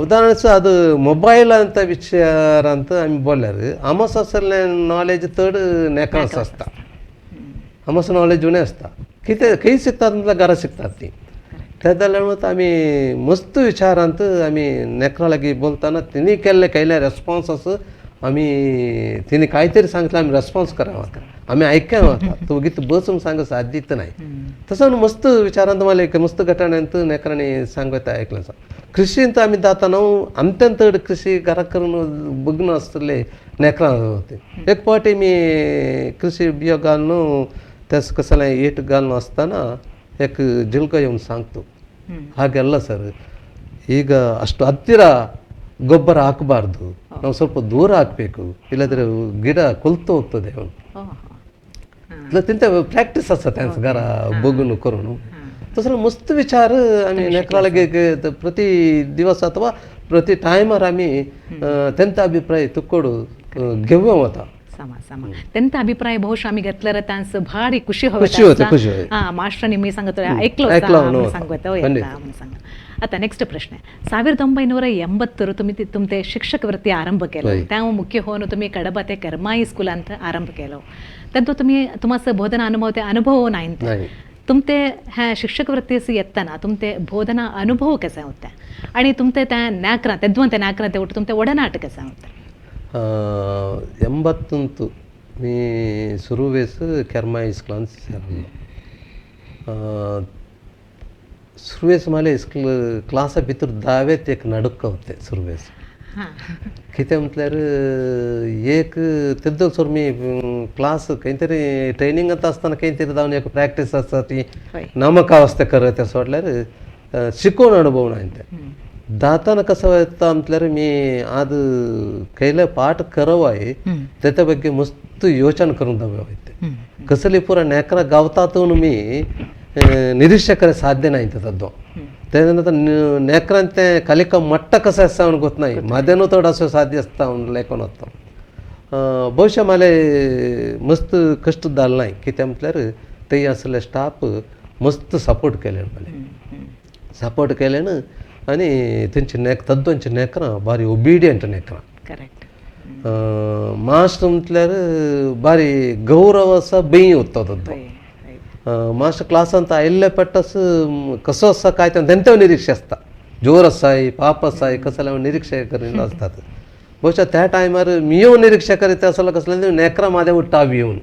उदाहरण ಅದು ಮೊಬೈಲ್ ಅಂತ ವಿಚಾರ ಅಂತ आमी बोल्ल्यार आमस आसलें नॉलेज चड नेकरांस आसता, आमस नॉलेज उणें आसता. कितें खंय शिकतात म्हटल्यार घरा शिकतात ती. तेन्ना जाल्यार आमी मस्त विचारांत आमी नेकरा लागीं बोलतना तिणी केल्ले केल्ले रेस्पोन्स आसा आमी तिणी काय तरी सांगतलें आमी रेस्पोन्स करा वता, आमी आयक्या वता, तूं गीत बसून सांग साध्य नाही. तसं मस्त विचारांत मला एक मस्त घटण्यांत नेकरांनी सांगता आयकलें आसा. कृषींत आमी जाता न्हू आमत्यान चड कृषी घरा करून बघून आसतले नेकरां होते. एक फावटी मी कृषी बियो घालून त्यास कसलें it घालून आसतना एक जिल्को येवन सांगतो ಹಾಗೆಲ್ಲ ಸರ್ ಈಗ ಅಷ್ಟು ಹತ್ತಿರ ಗೊಬ್ಬರ ಹಾಕಬಾರ್ದು, ನಾವು ಸ್ವಲ್ಪ ದೂರ ಹಾಕಬೇಕು, ಇಲ್ಲದ್ರೆ ಗಿಡ ಕೊಲ್ತು ಹೋಗ್ತದೆ. ಅವನು ಇಲ್ಲ ತಿಂತ ಪ್ರಾಕ್ಟೀಸ್ आसता तेंच घरा बघून करून. तसो मस्त विचार आमी नेकरां प्रति दिवस ಅಥವಾ ಪ್ರತಿ ಟೈಮರ್ आमी तेंचा अभिप्राय तुक्कोಡು घेवं वता. ಸಮ ಸಮ तेंचा अभिप्राय ಬಹುಶಃ आमी घेतल्यार तांस भारी खुशी खुशी होते, खुशी होते. हां मास्टर निम्मी सांगत ऐकलो ऐकलो सांगत सांग. आता नेक्स्ट प्रश्न, 1980 तुम्ही तुमते शिक्षक वृत्ती आरंभ केलो, त्या मुख्य होऊन तुम्ही कडबा ते करमाई स्कूल ಅಂತ आरंभ केलो, तेन्ना तुम्ही तुम्हाला बोधना अनुभव ते अनुभव नाही. तुमते ह्या शिक्षक वृत्तीस येताना तुमते बोधना अनुभव कसा होता आणि तुमते त्या न्याकरा तेद्वं त्या न्याकरा ते ಒಟ್ಟು तुमते ಒಡನಾಟ कसा होता? 81 मी सुरुवेस केरमाई स्कूलान सेरलो. सुरवेस मला स्कूल क्लासा भितर दावेत एक नडुक्क होते सुरवेस. कितें म्हटल्यार एक तेद्दल सोर मी क्लास खंय तरी ट्रेनिंगांत आसतना खंय तरी जावन एक प्रॅक्टीस आसता ती नामकावस्था करत सोडल्यार शिकोवन अनुभव ना तें. दाताना कसं येता म्हटल्यार मी आज खंयले पाठ करवाय तेच्या ಬಗ್ಗೆ मस्त योचन करून दावे वयते. कसली पुरा नेकरा गावतात मी निरीक्षे करे साध्य नाही तद्दो. तेन्ना नेकरान तें कलिका मट्ट कसं आसता म्हणून गोत नाही, माद्यानू चड असो साध्य आसता म्हणून लेखून वता. बहुशा माले मस्त कश्ट जालें नाय, कित्याक म्हटल्यार थंय आसले स्टाफ मस्त सपोर्ट केले माले, सपोर्ट केले न्हू आनी तेंचे नेक तद्दोंचे नेकरां बारी ओबिडियंट नेकरां. करेक्ट. मास्टर म्हटल्यार बारी गौरव आसा बेंय उत्ता तद्दो. मास्टर क्लासांत आयिल्ले पेट्टास कसो आसा काय तें तेंचे निरीक्षे आसता, जोर आसाय पाप आसाय कसले निरीक्षे करीत आसतात. बहुशा त्या टायमार मियो निरीक्षे करीत आसलो कसले नेकरां मादे उट्टा येवन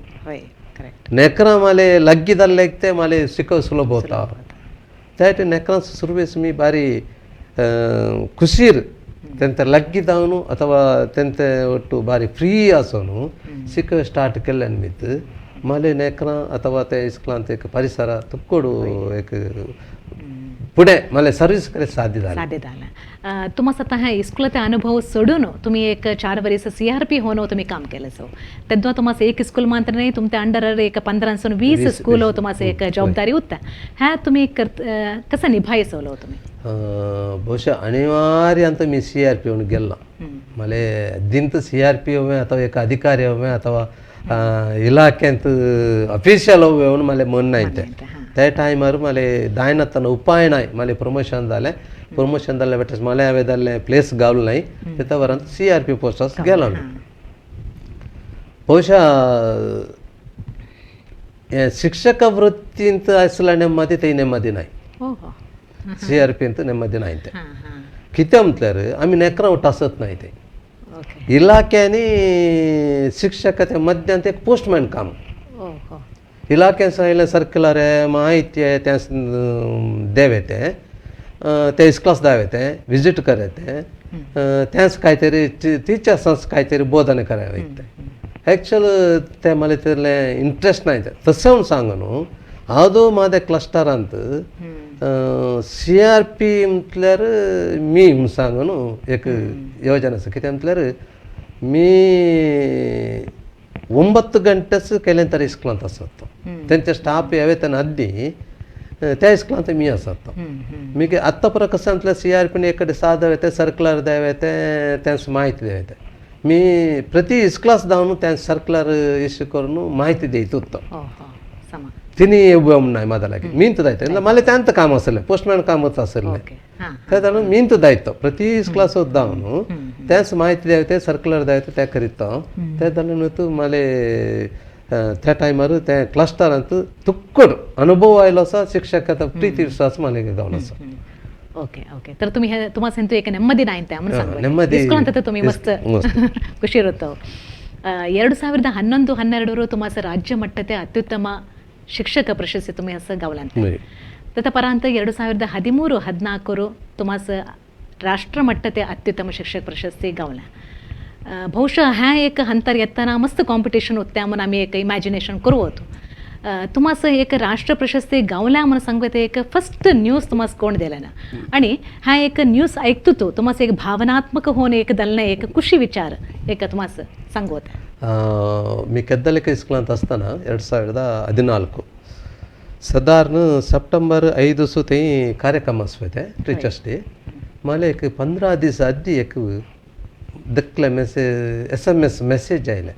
नेकरां माले लग्गी जाल्ले ते माले शिकव सुलभ होता. त्या नेकरां सुरवेस मी बारी खुशीर तेंचे लग्गी जावन अथवा तेंचे ಒಟ್ಟು ಬಾರಿ ಫ್ರೀ आसोन शिक स्टार्ट केल्ले निमित्त माले नेकरां अथवा ते इस्कुलांत एक परिसर तुक्कोडू एक फुडें माले सर्वीस करे साध्य जालें. साध्य जालें. तुम्हाला आता ह्या इस्कुलाचे अनुभव सोडून तुम्ही एक 4 वर्स CRP होऊन तुम्ही काम केलं सो तेव्हा तुम्हाला एक स्कूल मात्र नाही तुमच्या अंडर एक 15-20 स्कूल तुम्हाला एक जबाबदारी होता, ह्या तुम्ही कसं निभायसवलं तुम्ही? ಬಹುಶಃ ಅನಿವಾರ್ಯ ಅಂತ मी CRP ಗೆಲ್ಲ ಮಲೆ ದಿಂತ CRP ಒಮ್ಮೆ ಅಥವಾ ಏಕ ಅಧಿಕಾರಿ ಒಮ್ಮೆ ಅಥವಾ ಇಲಾಖೆ ಅಂತ ಅಫಿಷಿಯಲ್ ಒಮ್ಮೆ ಮಲೆ ಮೊನ್ನೆ ಐತೆ. त्या टायमार माले दायनातना उपाय नाय, माले प्रमोशन जालें, प्रमोशन जालें बेटेस माले हांवें जाल्लें प्लेस गावलो नाय, तेच्या वरांत CRP पोस्टास गेलो मी. ಬಹುಶಃ हे शिक्षक वृत्तींत आसल्या नेमदी ते नेमदी नाय, CRP नेमदी नाय ते. कितें म्हटल्यार आमी नेकरां आसत नाय ते इलाखे आनी शिक्षकाच्या मध्यांत एक पोस्टमॅन काम. इलाख्यान सांगलें सर्क्युलर आहे माहिती आहे त्या देवे ते ते इस्कलास दावे ते विजीट करे ते त्याच काहीतरी टीचर्सांच काहीतरी बोधन कराय वयता. ॲक्च्युअल ते मला तितलें इंट्रस्ट नाय तें. तशें म्हूण सांग न्हू आदो म्हाज्या क्लस्टरांत CRP म्हटल्यार मी म्हूण सांग न्हू एक योजना आसा. कितें म्हटल्यार मी 9 गंटेच केलें तरी इस्कुलांत आसत तेंचे स्टाफ येवे तेन्ना आदी त्या इस्कुलांत मी आसात. मागीर आत्तां परत कशें म्हटल्यार सीआरपीन एक कडेन साद ते सर्कुलर द्यावे ते तेंच म्हायती द्यावे ते मी प्रति इस्कुलास जावन तें सर्कुलर इश्यू करून म्हायती दित उरता. तिनी उबे म्हण म्हाज्या लागीं मींत दायतो मागीर त्यांत काम आसलें पोस्टमॅन कामच आसलें ते जाणून मींत दायतो प्रति क्लास जावन तेंच म्हायती द्यावे ते सर्कुलर द्यावे ते करीत ते जाणून तूं माले त्या टायमार ते क्लस्टरांत तुक्कड अनुभव आयलो आसा शिक्षकाचा प्रीती विश्वास मला गावन आसा. ओके ओके, तर तुम्ही हे तुम्हाला एक ನೆಮ್ಮದಿ ನಾಯಿಂತೆ ನೆಮ್ಮದಿ ಅಂತ तुम्ही मस्त ಖುಷಿ ಇರುತ್ತೋ. 2011-12 तुम्हाला राज्य ಮಟ್ಟದ ಅತ್ಯುತ್ತಮ ಶಿಕ್ಷಕ ಪ್ರಶಸ್ತಿ तुम्ही असं गावलांत. तदपरांत 2013-14 तुम्हाला राष्ट्रमट्टते अत्युत्तम शिक्षक प्रशस्ती गावला. ಬಹುಶಃ ह्या एक हंतर येताना मस्त कॉम्पिटिशन होते म्हणून आम्ही एक इमॅजिनेशन करू होतो. तुम्हाला एक राष्ट्र प्रशस्ती गावल्या म्हणून सांगते एक फर्स्ट न्यूज तुम्हाला कोण दिला ना आणि हा एक न्यूज ऐकतो तो तुम्हाला एक भावनात्मक होऊन एक दलने एक ಖುಷಿ ವಿಚಾರ एक तुम्हाला सांगू होता. मी ಕೆದ್ದಲಿಕ ಇಸ್ಕೂಲಾಂತ असताना 2014 सादारण सप्टेंबर 5 सुते कार्यक्रम आसपे टीचर्स डे. मला एक 15 दीस आदी एक दकले मेसेज SMS message आयले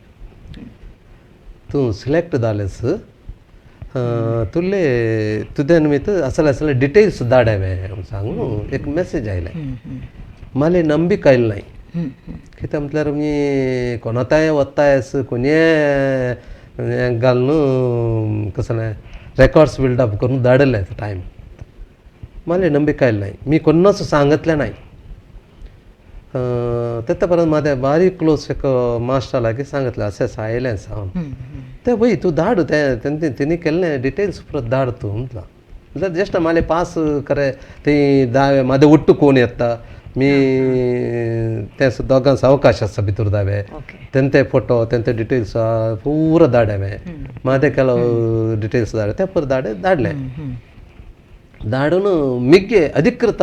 तूं सिलेक्ट जालेस तुले तुजे निमित्त असले असले डिटेल्स धाडावे सांगून एक मेसेज आयले. मला नंबिक आयली नाही कित्याक म्हटल्यार मी कोणाताय वतायस कोणये हें घालून कसलें रेकॉर्ड्स बिल्डअप करून धाडले टायम. मला नंबिक आयली नाही मी कोन्नाच सांगतलें नाही. तेत्ता परत म्हाज्या बारीक क्लोज एक मास्टर लागीं सांगतलें अशें अशें आयलें आसा ते वय तूं धाड तें तेणी केल्लें डिटेल्स परत धाड तूं म्हटलां. म्हटल्यार जस्ट माले पास करे ती दावे म्हाजे ಒಟ್ಟು कोण येता मी ते दोगांस अवकाश आसा भितर दावे तेंते फोटो तेंते डिटेल्स पूरा धाडे हांवें म्हाजे ಕೆಲವು डिटेल्स धाडे ते परत धाडे धाडले धाडून मिगे अधिकृत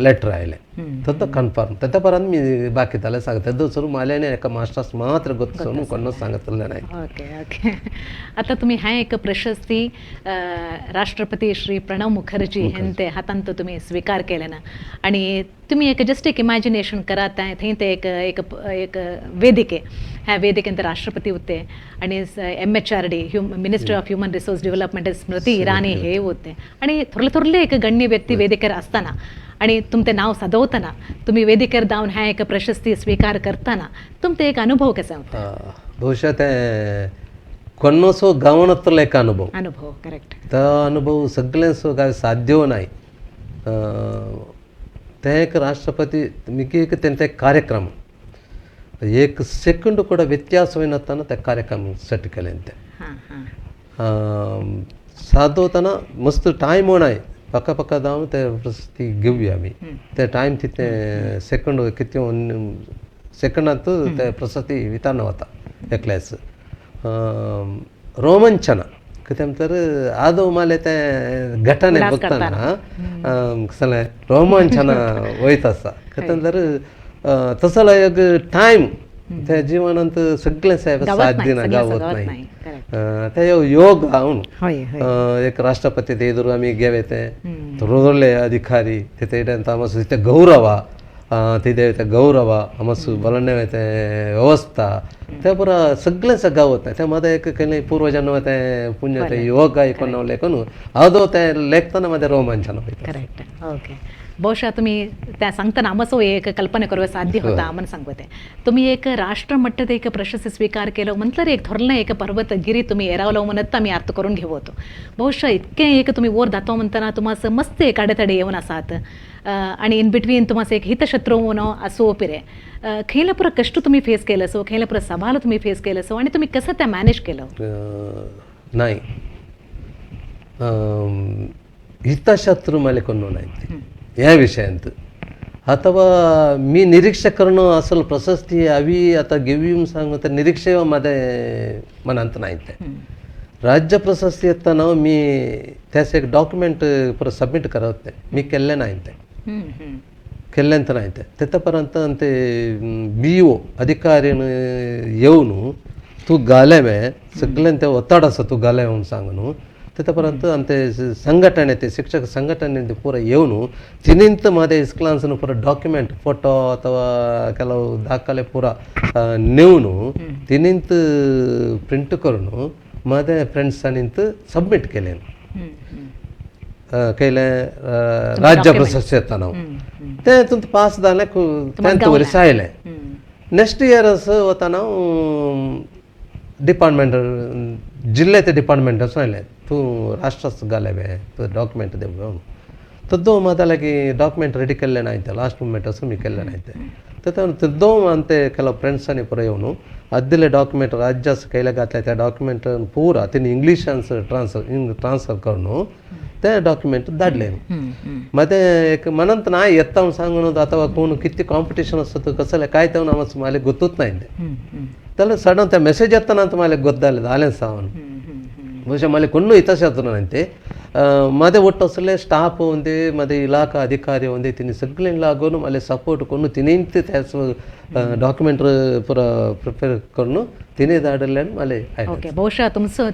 लेटर आयलें तद्द कन्फर्म तेद्द परत मी बाकी जाल्यार सांगता तेद्द सुरू माल्याने एका मास्टर्स मात्र ಗೊತ್ತು कोण सांगतलें नाही. ओके ओके, आता तुम्ही ह्या एक प्रशस्ती राष्ट्रपती श्री प्रणव मुखर्जी हेंते हातांत तुम्ही स्वीकार केले ना आणि तुम्ही एक जस्ट एक इमॅजिनेशन करा थंय ते एक एक एक वेदिके ह्या वेदिकेंत राष्ट्रपती होते आणि MHRD ministry of human resource development Smriti Irani हे होते आणि थोरले थोरले एक गण्य व्यक्ती वेदिकेर असताना आणि तुमचे नाव सदवताना तुम्ही वेदिकेर जावन ह्या एक प्रशस्ती स्वीकार करताना तुमचे एक अनुभव कसा होता? ಬಹುಶಃ ते कोन्नसो गावनतलो एक अनुभव अनुभव करेक्ट. तो अनुभव सगळ्यांसो काय साध्य नाही. ते एक राष्ट्रपती मिगी एक तेंचे एक कार्यक्रम एक सेकंड ಕೂಡ ವ್ಯತ್ಯಾಸವೇನತ್ತಾನ ते कार्यक्रम सेट केले ते सादवतना मस्त टायम नाही पक्का पक्का जावन ते प्रशस्ती घेवया आमी ते टायम तितले सेकंड कितें सेकंडांत ते प्रशस्ती वितरण वता एकल्याच रोमांचन कितें म्हटल्यार आदो माले तें घटने बघतना कसलें रोमांचन वयत आसा कितें म्हटल्यार तसलो एक टायम त्या जिवनांत सगळें साहेब साध्य ना गावत नाही. ते योग हांव एक राष्ट्रपती ते एదురు आमी गेले ते थोडे अधिकारी ते आमचो ते गौरव तिथे ते गौरव आमचो बलने ते व्यवस्था ते पुरा सगळें गावत नाही. ते म्हाजें एक केन्ना पूर्वजन्म ते पुण्य ते योग ऐकून लेखून आदो ते लेखतना म्हाजें रोमांचन वयता. करेक्ट ओके, ಬಹುಶಃ तुम्ही त्या सांगताना आमचो एक कल्पना करूया साध्य होता म्हणून सांगते. तुम्ही एक राष्ट्रमट्टದ एक प्रशस्ती स्वीकार केलं म्हटलं एक थोरलं एक पर्वत गिरी तुम्ही एरावलं म्हणत आम्ही अर्थ करून घेऊ होतो. ಬಹುಶಃ इतके एक तुम्ही वर दातो म्हणताना तुम्हाला मस्त एक अडेतडे येऊन आसात आणि इन बिटवीन तुम्हाला एक हितशत्रू म्हणून असो पिरे खंयला पुरो कष्ट तुम्ही फेस केलं सो खंयला पुरो सवाल तुम्ही फेस केलं सो आणि तुम्ही कसं त्या मॅनेज केलं? नाही हितशत्रू मला कोण नाही ह्या विषयांत ಅಥವಾ मी निरीक्षा करणं असल प्रशस्ती हवी आता घेवी सांगू तर निरीक्षा माझ्या मनांत नाही. ते राज्य प्रशस्ती येताना मी त्यास एक डॉक्युमेंट परत सबमिट करत ते मी केल्लें नाही ते केल्लें नाही ते तेतापर्यंत ते BO अधिकारीन येवन तूं घालें सगळें ते ಒತ್ತಡ आसा तूं घालें म्हणून सांगून तेता आमचे संघटने ते शिक्षक ಸಂಘಟನೆ ಪೂರ येवन ತಿನಿಂತ ಮಾದೆ ಇಸ್ಕ್ಲಾನ್ಸ್ನ ಪೂರ ಡಾಕ್ಯುಮೆಂಟ್ ಫೋಟೋ ಅಥವಾ ಕೆಲವು ದಾಖಲೆ ಪೂರ ನೆವನು ತಿನಿಂತ ಪ್ರಿಂಟ್ करून माझे फ्रेंड्सांनी सबमिट केले केले राज्य प्रशस्ती येता हांव तें तुमकां पास जालें टेंथ वर्स आयलें. नेक्स्ट इयर वतना हांव डिपार्टमेंट जिल्ले ते डिपार्टमेंट आयलें तूं राष्ट्रास घाले बे तूं डॉक्युमेंट दे म्हणून तद्दो म्हाका लागी डॉक्युमेंट रेडी केल्ले नाय लास्ट मुमेंट वचून मी केल्ले नाय ते तद्दो आमचे ಕೆಲವು फ्रेंड्सांनी ಪೂರ येवन ಅದ್ದಿले डॉक्युमेंट राज्यास ಕೈಲೆ घातले त्या डॉक्युमेंट पूरा तेणी इंग्लिशान ट्रान्सफर करून ते डॉक्युमेंट धाडले. ಮತ್ತೆ एक मनांत ना येता सांगून ಅಥವಾ कोण किती ಕಾಂಪಿಟೇಷನ್ असतं कसले काय ते मला ಗೊತ್ತೂತ್ नाही त्याला सडन त्या मेसेज येताना मला ಗೊತ್ತಾಗಲ್ಲ आलें सावन ಬಹುಶಃ मला ಕೊಣ್ಣು ಇತಶಾತನಂತೆ ಮತ್ತೆ ಒಟ್ಟು ಅಸಲೆ ಸ್ಟಾಫ್ ಒಂದೇ ಮತ್ತೆ ಇಲಾಖಾ ಅಧಿಕಾರಿ ಒಂದೇ ತಿನಿ ಸಗ್ಲಿನ लागून मला सपोर्ट करून तिनेंत डॉक्युमेंट पुरा प्रिपेअर करून तिने धाडल्यान मला ओके ಬಹುಶಃ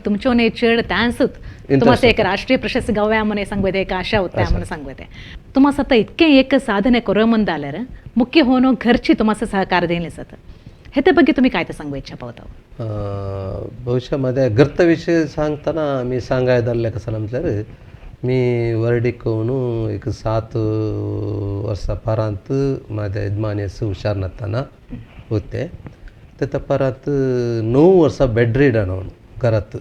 तुमचोने चेड त्यान्सूत तुम्हाला एक राष्ट्रीय प्रशस्ती गव्या म्हणे सांगते एक आशा होत्या म्हणून सांगते. तुम्हाला आता इतके एक साधने करू म्हणून आल्यार मुख्य होनो घरची तुम्हाला सहಕಾರ देणे सत हेते ಬಗ್ಗೆ तुम्ही काय ते सांगू इच्छा पावता? ಬಹುಶಃ माझ्या घरचा विषय सांगताना मी सांगाय धरले कसं म्हटल्यार मी वर्डीक एक 7 वर्सां परांत म्हाज्या यजमानेस हुशार नासतना होते तेता परांत 9 वर्सां बेड रिडन हांव घरात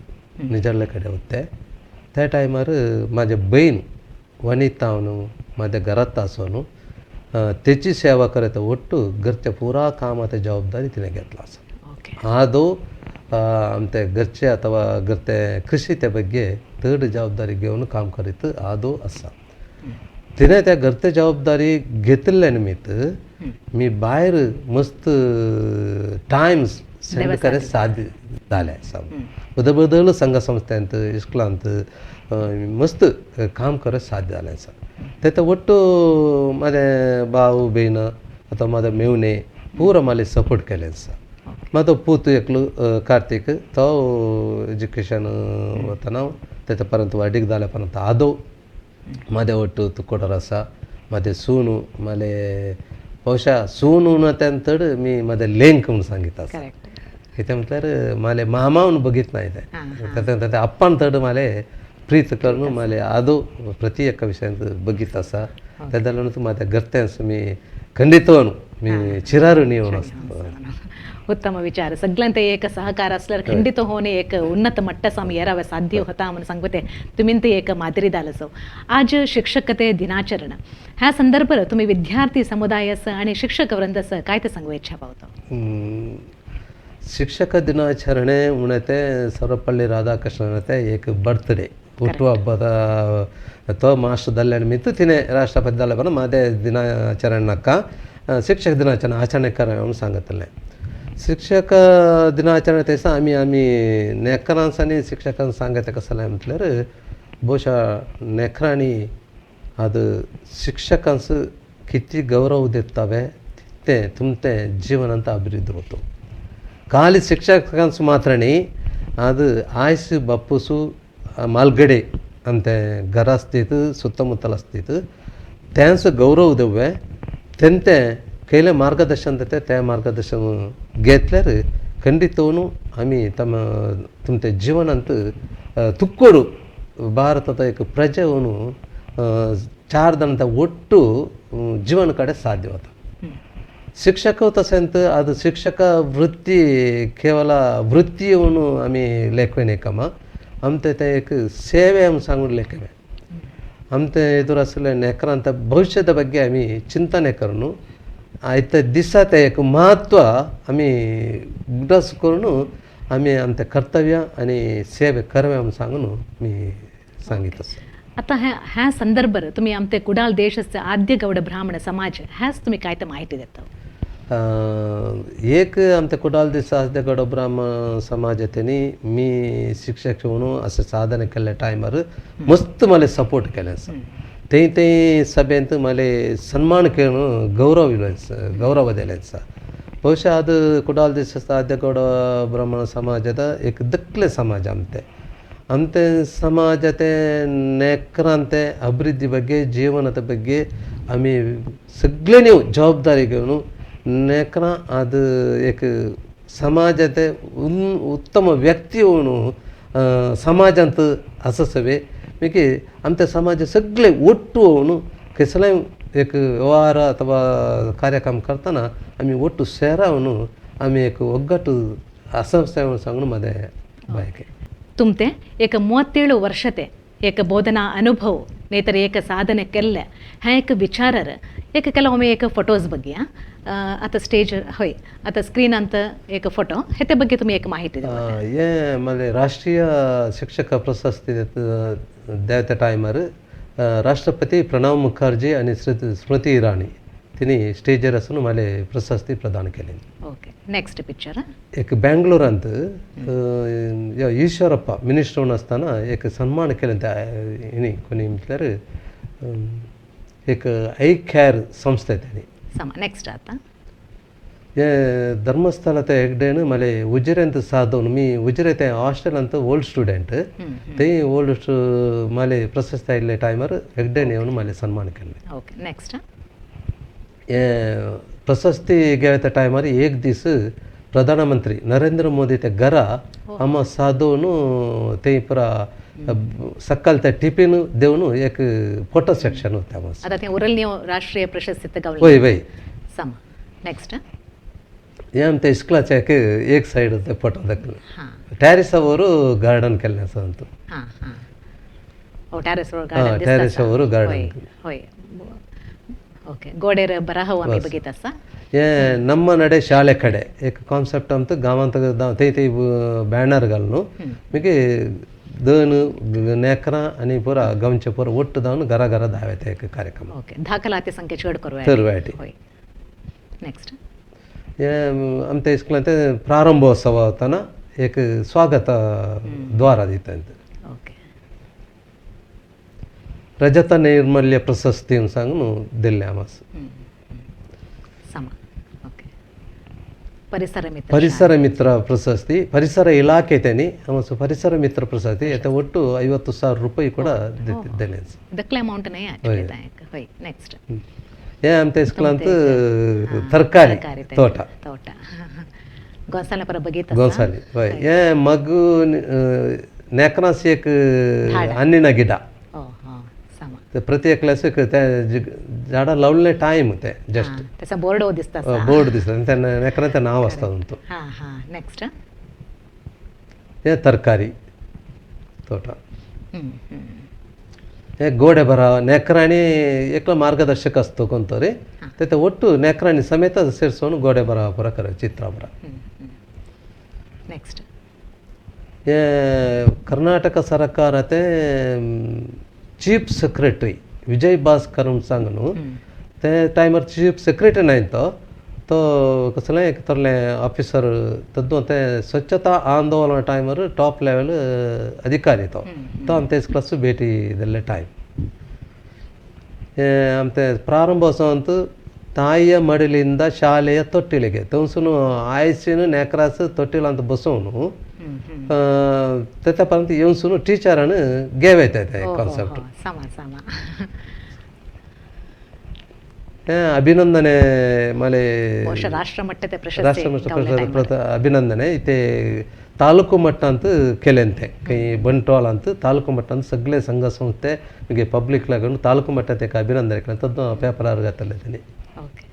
निजल्ले कडेन होते. त्या टायमार म्हाजे भयण वनिता न्हू म्हाज्या घरात आसून तेची सेवा करत ಒಟ್ಟು घरच्या पुरा कामाची जबाबदारी तिने घेतला आसा. ಅದು आमचे घरचे ಅಥವಾ घरचे कृषीते ಬಗ್ಗೆ चड जबाबदारी घेवन काम करीत आदो आसा. तिने त्या घरचे जबाबदारी घेतिल्ल्या निमित्त मी भायर मस्त टायम स्पेंड करत साध्य जालें आसा. बदल बदल संघ संस्थेंत इस्कुलांत मस्त काम करत साध्य जालें आसा. तेता ಒಟ್ಟು म्हाजे भाव भयण ಅಥವಾ म्हाजे मेवणे पूरा म्हाका सपोर्ट केलें आसा. म्हाजो पूत एकलो कार्तीक तो एज्युकेशन वतना तेच्या पर्यंत वाडीक जाल्या पर्यंत आदो म्हाजे ಒಟ್ಟು तुकोडर आसा. म्हाजे सून म्हाले ಬಹುಶಃ सून तेन चड मी म्हाजे लेंक म्हणून सांगिता आसा. कितें म्हटल्यार म्हाले मामा म्हणून बघित ना तें तें अप्पान चड म्हाले प्रीत करून म्हाले आदो प्रति एका विशयांत बघित आसा. तें जाल्यार म्हाज्या घरच्यांस मी ಖಂಡಿತವನು मी ಚಿರಾರು ನೀವು ಉತ್ತಮ ವಿಚಾರ. सगळ्यांत एक सहकार असल्यार खंडित होणे एक उन्नत मट्ट साम येरावे साध्य होता म्हणून सांगते तुम्ही ते एक मादरी दालसो. आज शिक्षकते दिनाचरण ह्या संदर्भात तुम्ही विद्यार्थी समुदायास आणि शिक्षक वृंदस काय ते सांगू इच्छा पावतो? ಶಿಕ್ಷಕ ದಿನಾಚರಣೆ ಉಣತೆ ಸರ್ವಪಳ್ಳಿ ರಾಧಾಕೃಷ್ಣನತೆ ಏಕ ಬರ್ತ್ಡೇ ಹುಟ್ಟುಹಬ್ಬದ ಅಥವಾ ಮಾಸ್ಟರ್ ನಿಮಿತ್ತ ತಿನೆ ರಾಷ್ಟ್ರಪತಿ ದಲ್ಲ ಬನ ಮಾದೇ ದಿನಾಚರಣಕ್ಕ ಶಿಕ್ಷಕ ದಿನಾಚರಣೆ ಆಚರಣೆ करा सांगतले. शिक्षक दिनाचರಣೆ तेसा आमी आमी नेकरांस आनी शिक्षकांक सांगता कसं म्हटल्यार ಬಹುಶಃ नेकरांनी ಅದು शिक्षकांस किती गौरव देतावे ते तुमचे जीवनांत अभिवृद्धी होतो. ಖಾಲಿ ಶಿಕ್ಷಕಾಂಸ್ ಮಾತ್ರ न्ही ಅದು आयस बापूसू मालगडे आमचे घरा आसतीत सुತ್ತमुತ್ತल आसतीत त्यांचं गौरव देवे तेंते केले मार्गदर्शन दिते ते मार्गदर्शन घेतल्यार ಖಂಡಿತವನು आमी तम तुमचे जीवनांत तुक्कोಡು ಭಾರತದ एक ಪ್ರಜೆವನು चार जाणां ಒಟ್ಟು ಜೀವನ ಕಡೆ ಸಾಧ್ಯವಾದ. ಶಿಕ್ಷಕ तशेंच ಅದು ಶಿಕ್ಷಕ वृत्ती केवल वृत्ती म्हणून आमी लेखवे न्ही कामा आमचे ते एक सेवे आमी सांगून लेखवे आमचे ಎದುರು आसले नेकरांत भविष्याच्या ಬಗ್ಗೆ आमी चिंतने करून आयते दिसा ते एक महत्व आमी उगडास करून आमी आमचे कर्तव्य आनी सेवे करवे म्हणून सांगून मी सांगीत आसा. आता ह्या ह्या संदर्भात तुम्ही आमचे कुडाळ देशस्य आद्य गौड ब्राह्मण समाज ह्याच तुम्ही काय ते माहिती देता? एक आमच्या कुडाळ दिसा आद्य गौड ब्राह्मण समाजांनी मी शिक्षक म्हणून अशें साधने केल्ल्या टायमार मस्त मला सपोर्ट केले आसा. थंय थंय सभेंत मला सन्मान करून गौरव गौरव दिले आसा. ಬಹುಶಃ ಅದು ಕುಡಾಲ್ ದೇಶದ ಆದ್ಯ ಗೌಡ ಬ್ರಾಹ್ಮಣ ಸಮಾಜದ एक ದಕ್ಲೆ ಸಮಾಜ ಅಂತೆ. ಅಂತೆ ಸಮಾಜತೆ ನೆಕ್ರಾಂತೆ ಅಭಿವೃದ್ಧಿ ಬಗ್ಗೆ ಜೀವನದ ಬಗ್ಗೆ ಆಮಿ सगळे ನೀವು ಜವಾಬ್ದಾರಿ घेवन ನೆಕ್ರ ಅದು एक समाजाते उत्तम व्यक्ती होऊन समाजांत आसा मागीर आमच्या समाज सगळे ಒಟ್ಟು होऊन कसलेय एक व्यवहार ಅಥವಾ ಕಾರ್ಯಕ್ರಮ करतना आमी ಒಟ್ಟು ಸೇರಾವನು आमी एक ಒಗ್ಗಟ್ಟು आसा सांगून माझे ಬಯಕೆ. तुमते एक 37 ವರ್ಷತೆ एक ಬೋಧನಾ ಅನುಭವ ನೇತರ ಏಕ ಸಾಧನೆ ಕೆಲ್ಲ ಹ್ಯಾ एक ವಿಚಾರರ್ एक ಕೆಲವೊಮ್ಮೆ एक फोटोज ಬಗ್ಗೆ आता स्टेज होय आता स्क्रीन ಅಂತ एक फोटो हेते ಬಗ್ಗೆ तुम्ही एक माहिती द्या. हे मला ರಾಷ್ಟ್ರೀಯ ಶಿಕ್ಷಕ ಪ್ರಶಸ್ತಿ देवता टायमार राष्ट्रपती प्रणव मुखर्जी आणि स्मृती इराणी तिने स्टेजर आसून मला प्रशस्ती प्रदान केली. Okay, next picture. एक बेंगलोरांत ಈಶ್ವರಪ್ಪ ಮಿನಿಸ್ಟರ್ आसतना एक सन्मान केलें त्या हिणी कोणी म्हटल्यार एक I care संस्थे तेणी. समा, नेक्स्ट आता. हे धर्मस्थಳ ते हेगडेन मले उजिरेंत साधून मी उजिरे ते हॉस्टेलांत ओल्ड स्टुडंट ते ओल्ड मले प्रशस्ती आयिल्ले टायमार हेगडेन येवन मले सन्मान केल्ले. Okay, next. हे प्रशस्ती घेवता टायमार एक दीस प्रधानमंत्री नरेंद्र मोदी ते घरा आमा साधून ते पुरा सकाळ ते टिफिन देवन एक फोटो सेक्शन होता. आता ते उरल ನೀವು ರಾಷ್ಟ್ರೀಯ ಪ್ರಶಸ್ತಿ ತಗवले. वय वय. समा, नेक्स्ट. हे आमच्या इस्कुलाचे एक एक सायड ते फोटो दाखयले. हां. टॅरिस ಅವರು गार्डन केल्लें आसा अंतू. हां हां, ओ टॅरेस वर गार्डन. टॅरेस वर गार्डन. होय, ओके, गोडेर बराह आमी बघित आसा. हे ನಮ್ಮ ನಡೆ ಶಾಲೆ ಕಡೆ एक कॉन्सेप्ट आमचं गांवांत थंय थंय बॅनर घालून मागीर दोन नेकरां आनी पुरा गांवचे पुरा ಒಟ್ಟು धांवन घरा घरा धांवता एक कार्यक्रम. ओके, दाखलाती संख्या चड करूया. तर वायटी. होय, नेक्स्ट. हे आमच्या इस्कुलांत प्रारंभोत्सव जाताना एक स्वागत द्वार दिता. ओके. रजत नैर्मल्य प्रशस्ती सांगून दिल्लें आमास. समा, ओके, परिसर ಮಿತ್ರ. ಪರಿಸರ ಮಿತ್ರ ಪ್ರಶಸ್ತಿ ಪರಿಸರ ಇಲಾಖೆ ತೇನಿ ಆಮಾಸ ಪರಿಸರ ಮಿತ್ರ ಪ್ರಶಸ್ತಿ ಎತ್ತ ಒಟ್ಟು 50,000 ರೂಪಾಯಿ ಕೂಡ दिल्लें. ದಕ್ಲೆ ಅಮೌಂಟ್ नाही actually होय, ನೆಕ್ಸ್ಟ್. हे आमच्या इस्कुलांत ತರಕಾರಿ ತೋಟ. ತೋಟ ಗೋಸಾಲೆ ಪರ ಬಗೀತ. ಗೋಸಾಲಿ होय. हे ಮಗು नेकरास एक ಹಣ್ಣಿನ ಗಿಡ. ಓ ಹಾಂ, समा. ते प्रति क्लासीक ते झाडां लावल्ले टायम ते जस्ट. त्याचा बोर्ड दिसता. बोर्ड दिसता आनी ते नेकरां तें नांव आसता तातूंत. हां हां, नेक्स्ट. हे तरकारी तोಟ. हे ಗೋಡೆ ಬರ ನೆಕ್ರಾಣಿ एकलो मार्गदर्शक असतो कोण तरी ते ते ಒಟ್ಟು ನೆಕ್ರಾಣಿ ಸಮೇತ ಸೇರಿಸೋನು ಗೋಡೆ ಬರ ಪುರ ಕರ ಚಿತ್ರ ಬರ. ನೆಕ್ಸ್ಟ್. हे कर्नाटक सरकाराते चीफ सेक्रेटरी विजय भास्कर म्हूण सांग न्हू ते टायमार चीफ सेक्रेटरी नाय तो तो कसलें एक तोरलें ऑफिसर तद्दू ते स्वच्छता आंदोलन टायमार टॉप लेवल अधिकारी तो तो आमच्या इस्कुलास ಭೇಟಿ दिल्ले टायम. हे आमचे ಪ್ರಾರಂಭೋತ್ಸವ ತಾಯಿಯ ಮಡಿಲಿಂದ ಶಾಲೆಯ ತೊಟ್ಟಿಲಿಗೆ थंयसून आयसीन नेकरास ತೊಟ್ಟಿಲ ಅಂತ बसोवन तेच्या पर्यंत येवसून टिचरान घेवयता ते कॉन्सेप्ट. समा समा. हे अभिनंदने मले ಬಹುಶಃ ರಾಷ್ಟ್ರಮಟ್ಟದ ಪ್ರಶಸ್ತಿ ರಾಷ್ಟ್ರಮಟ್ಟ ಪ್ರಶಸ್ತಿ ಅಭಿನಂದನೆ इथे ತಾಲೂಕು ಮಟ್ಟ ಅಂತ केलेंते काही ಬಂಟ್ವಾಳ ಅಂತ ತಾಲೂಕು ಮಟ್ಟ ಅಂತ सगळे ಸಂಘ ಸಂಸ್ಥೆ मागीर पब्लिक लागून ತಾಲೂಕು ಮಟ್ಟ तेका अभिनंदन केलें तद्दो पेपरार घातलें तेणी. Okay,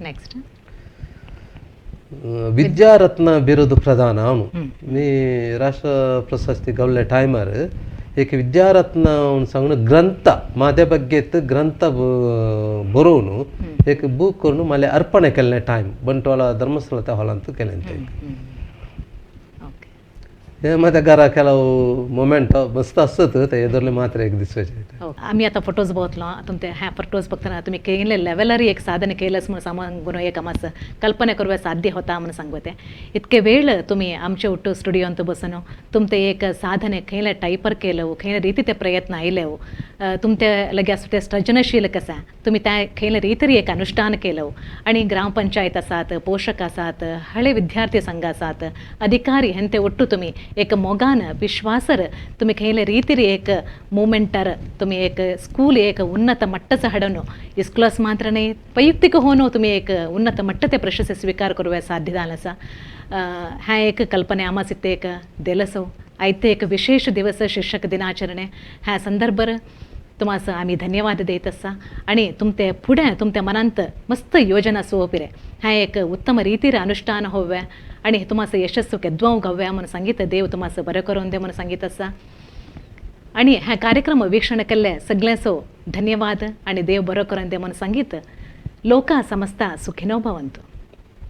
next. ವಿದ್ಯಾರತ್ನ ಬಿರುದು ಪ್ರದಾನ ಅವನು ನೀ ರಾಷ್ಟ್ರ ಪ್ರಶಸ್ತಿ ಗವಲೆ ಟೈಮರ್ ಏಕ ವಿದ್ಯಾರತ್ನ ಅವ್ನು सांगून ಗ್ರಂಥ ಮಾದೆ ಬಗ್ಗೆ ಗ್ರಂಥ ಬರೋನು ಏಕ ಬುಕ್ ಮಲೆ ಅರ್ಪಣೆ केल्ले टायम ಬಂಟ್ವಾಳ ಧರ್ಮಸ್ಥಳ ಹಾಲ್ ಅಂತ केलेंते. ಓಕೆ. हे माझ्या घरा ಕೆಲವು मोमेंट मस्त आसत ते एदरले मात्र एक दिसवायचे. आमी आतां फोटोज बघतलो तुमचे ह्या फोटोज बघतना तुम्ही केले लेवलार एक साधन केलंच म्हणून सांगून एक आमास कल्पना करूया साध्य होता म्हणून सांगते. इतके वेळ तुम्ही आमचे ಒಟ್ಟು स्टुडियोंत बसून तुमचे एक साधने खंयले टायपर केलं, खंयले रीती ते प्रयत्न आयले. तुमचे लगे आसा ते सृजनशील कसा तुम्ही त्या खेळ रीतरी एक अनुष्ठान केलं आणि ग्रामपंचायत आसात, पोषक आसात, हळे विद्यार्थी संघ आसात, अधिकारी हेंते ಒಟ್ಟು तुम्ही एक मोगान विश्वासर तुम्ही खेळ रीतिरी एक ಮೂಮೆಂಟರ್ तुम्ही एक स्कूल एक उन्नत मट्टच हडನು इस्कुलास मात्र नाही वैयक्तिक होनो तुम्ही एक उन्नत मट्टते प्रशस्ती स्वीकार करूया साध्य झालं. ह्या एक कल्पने आमासिते एक देलसो आयते एक विशेष दिवस शिक्षक दिनाचರಣೆ ह्या संदर्भर तुम्हास आम्ही धन्यवाद देत आसा आणि तुमते फुडें तुमच्या मनांत मस्त योजना सोपिरे ह्या एक उत्तम रीतीर अनुष्ठान होव्या आणि तुम्हास यशस्सु केद्वां गव्या म्हणून सांगीत देव तुम्हास बरें करून दे म्हणून सांगीत आसा. आणि ह्या कार्यक्रम वीक्षण केल्ले सगळ्यांचो धन्यवाद आणि देव बरो करून दे म्हणून सांगीत लोका समस्ता सुखिनो भवंतु.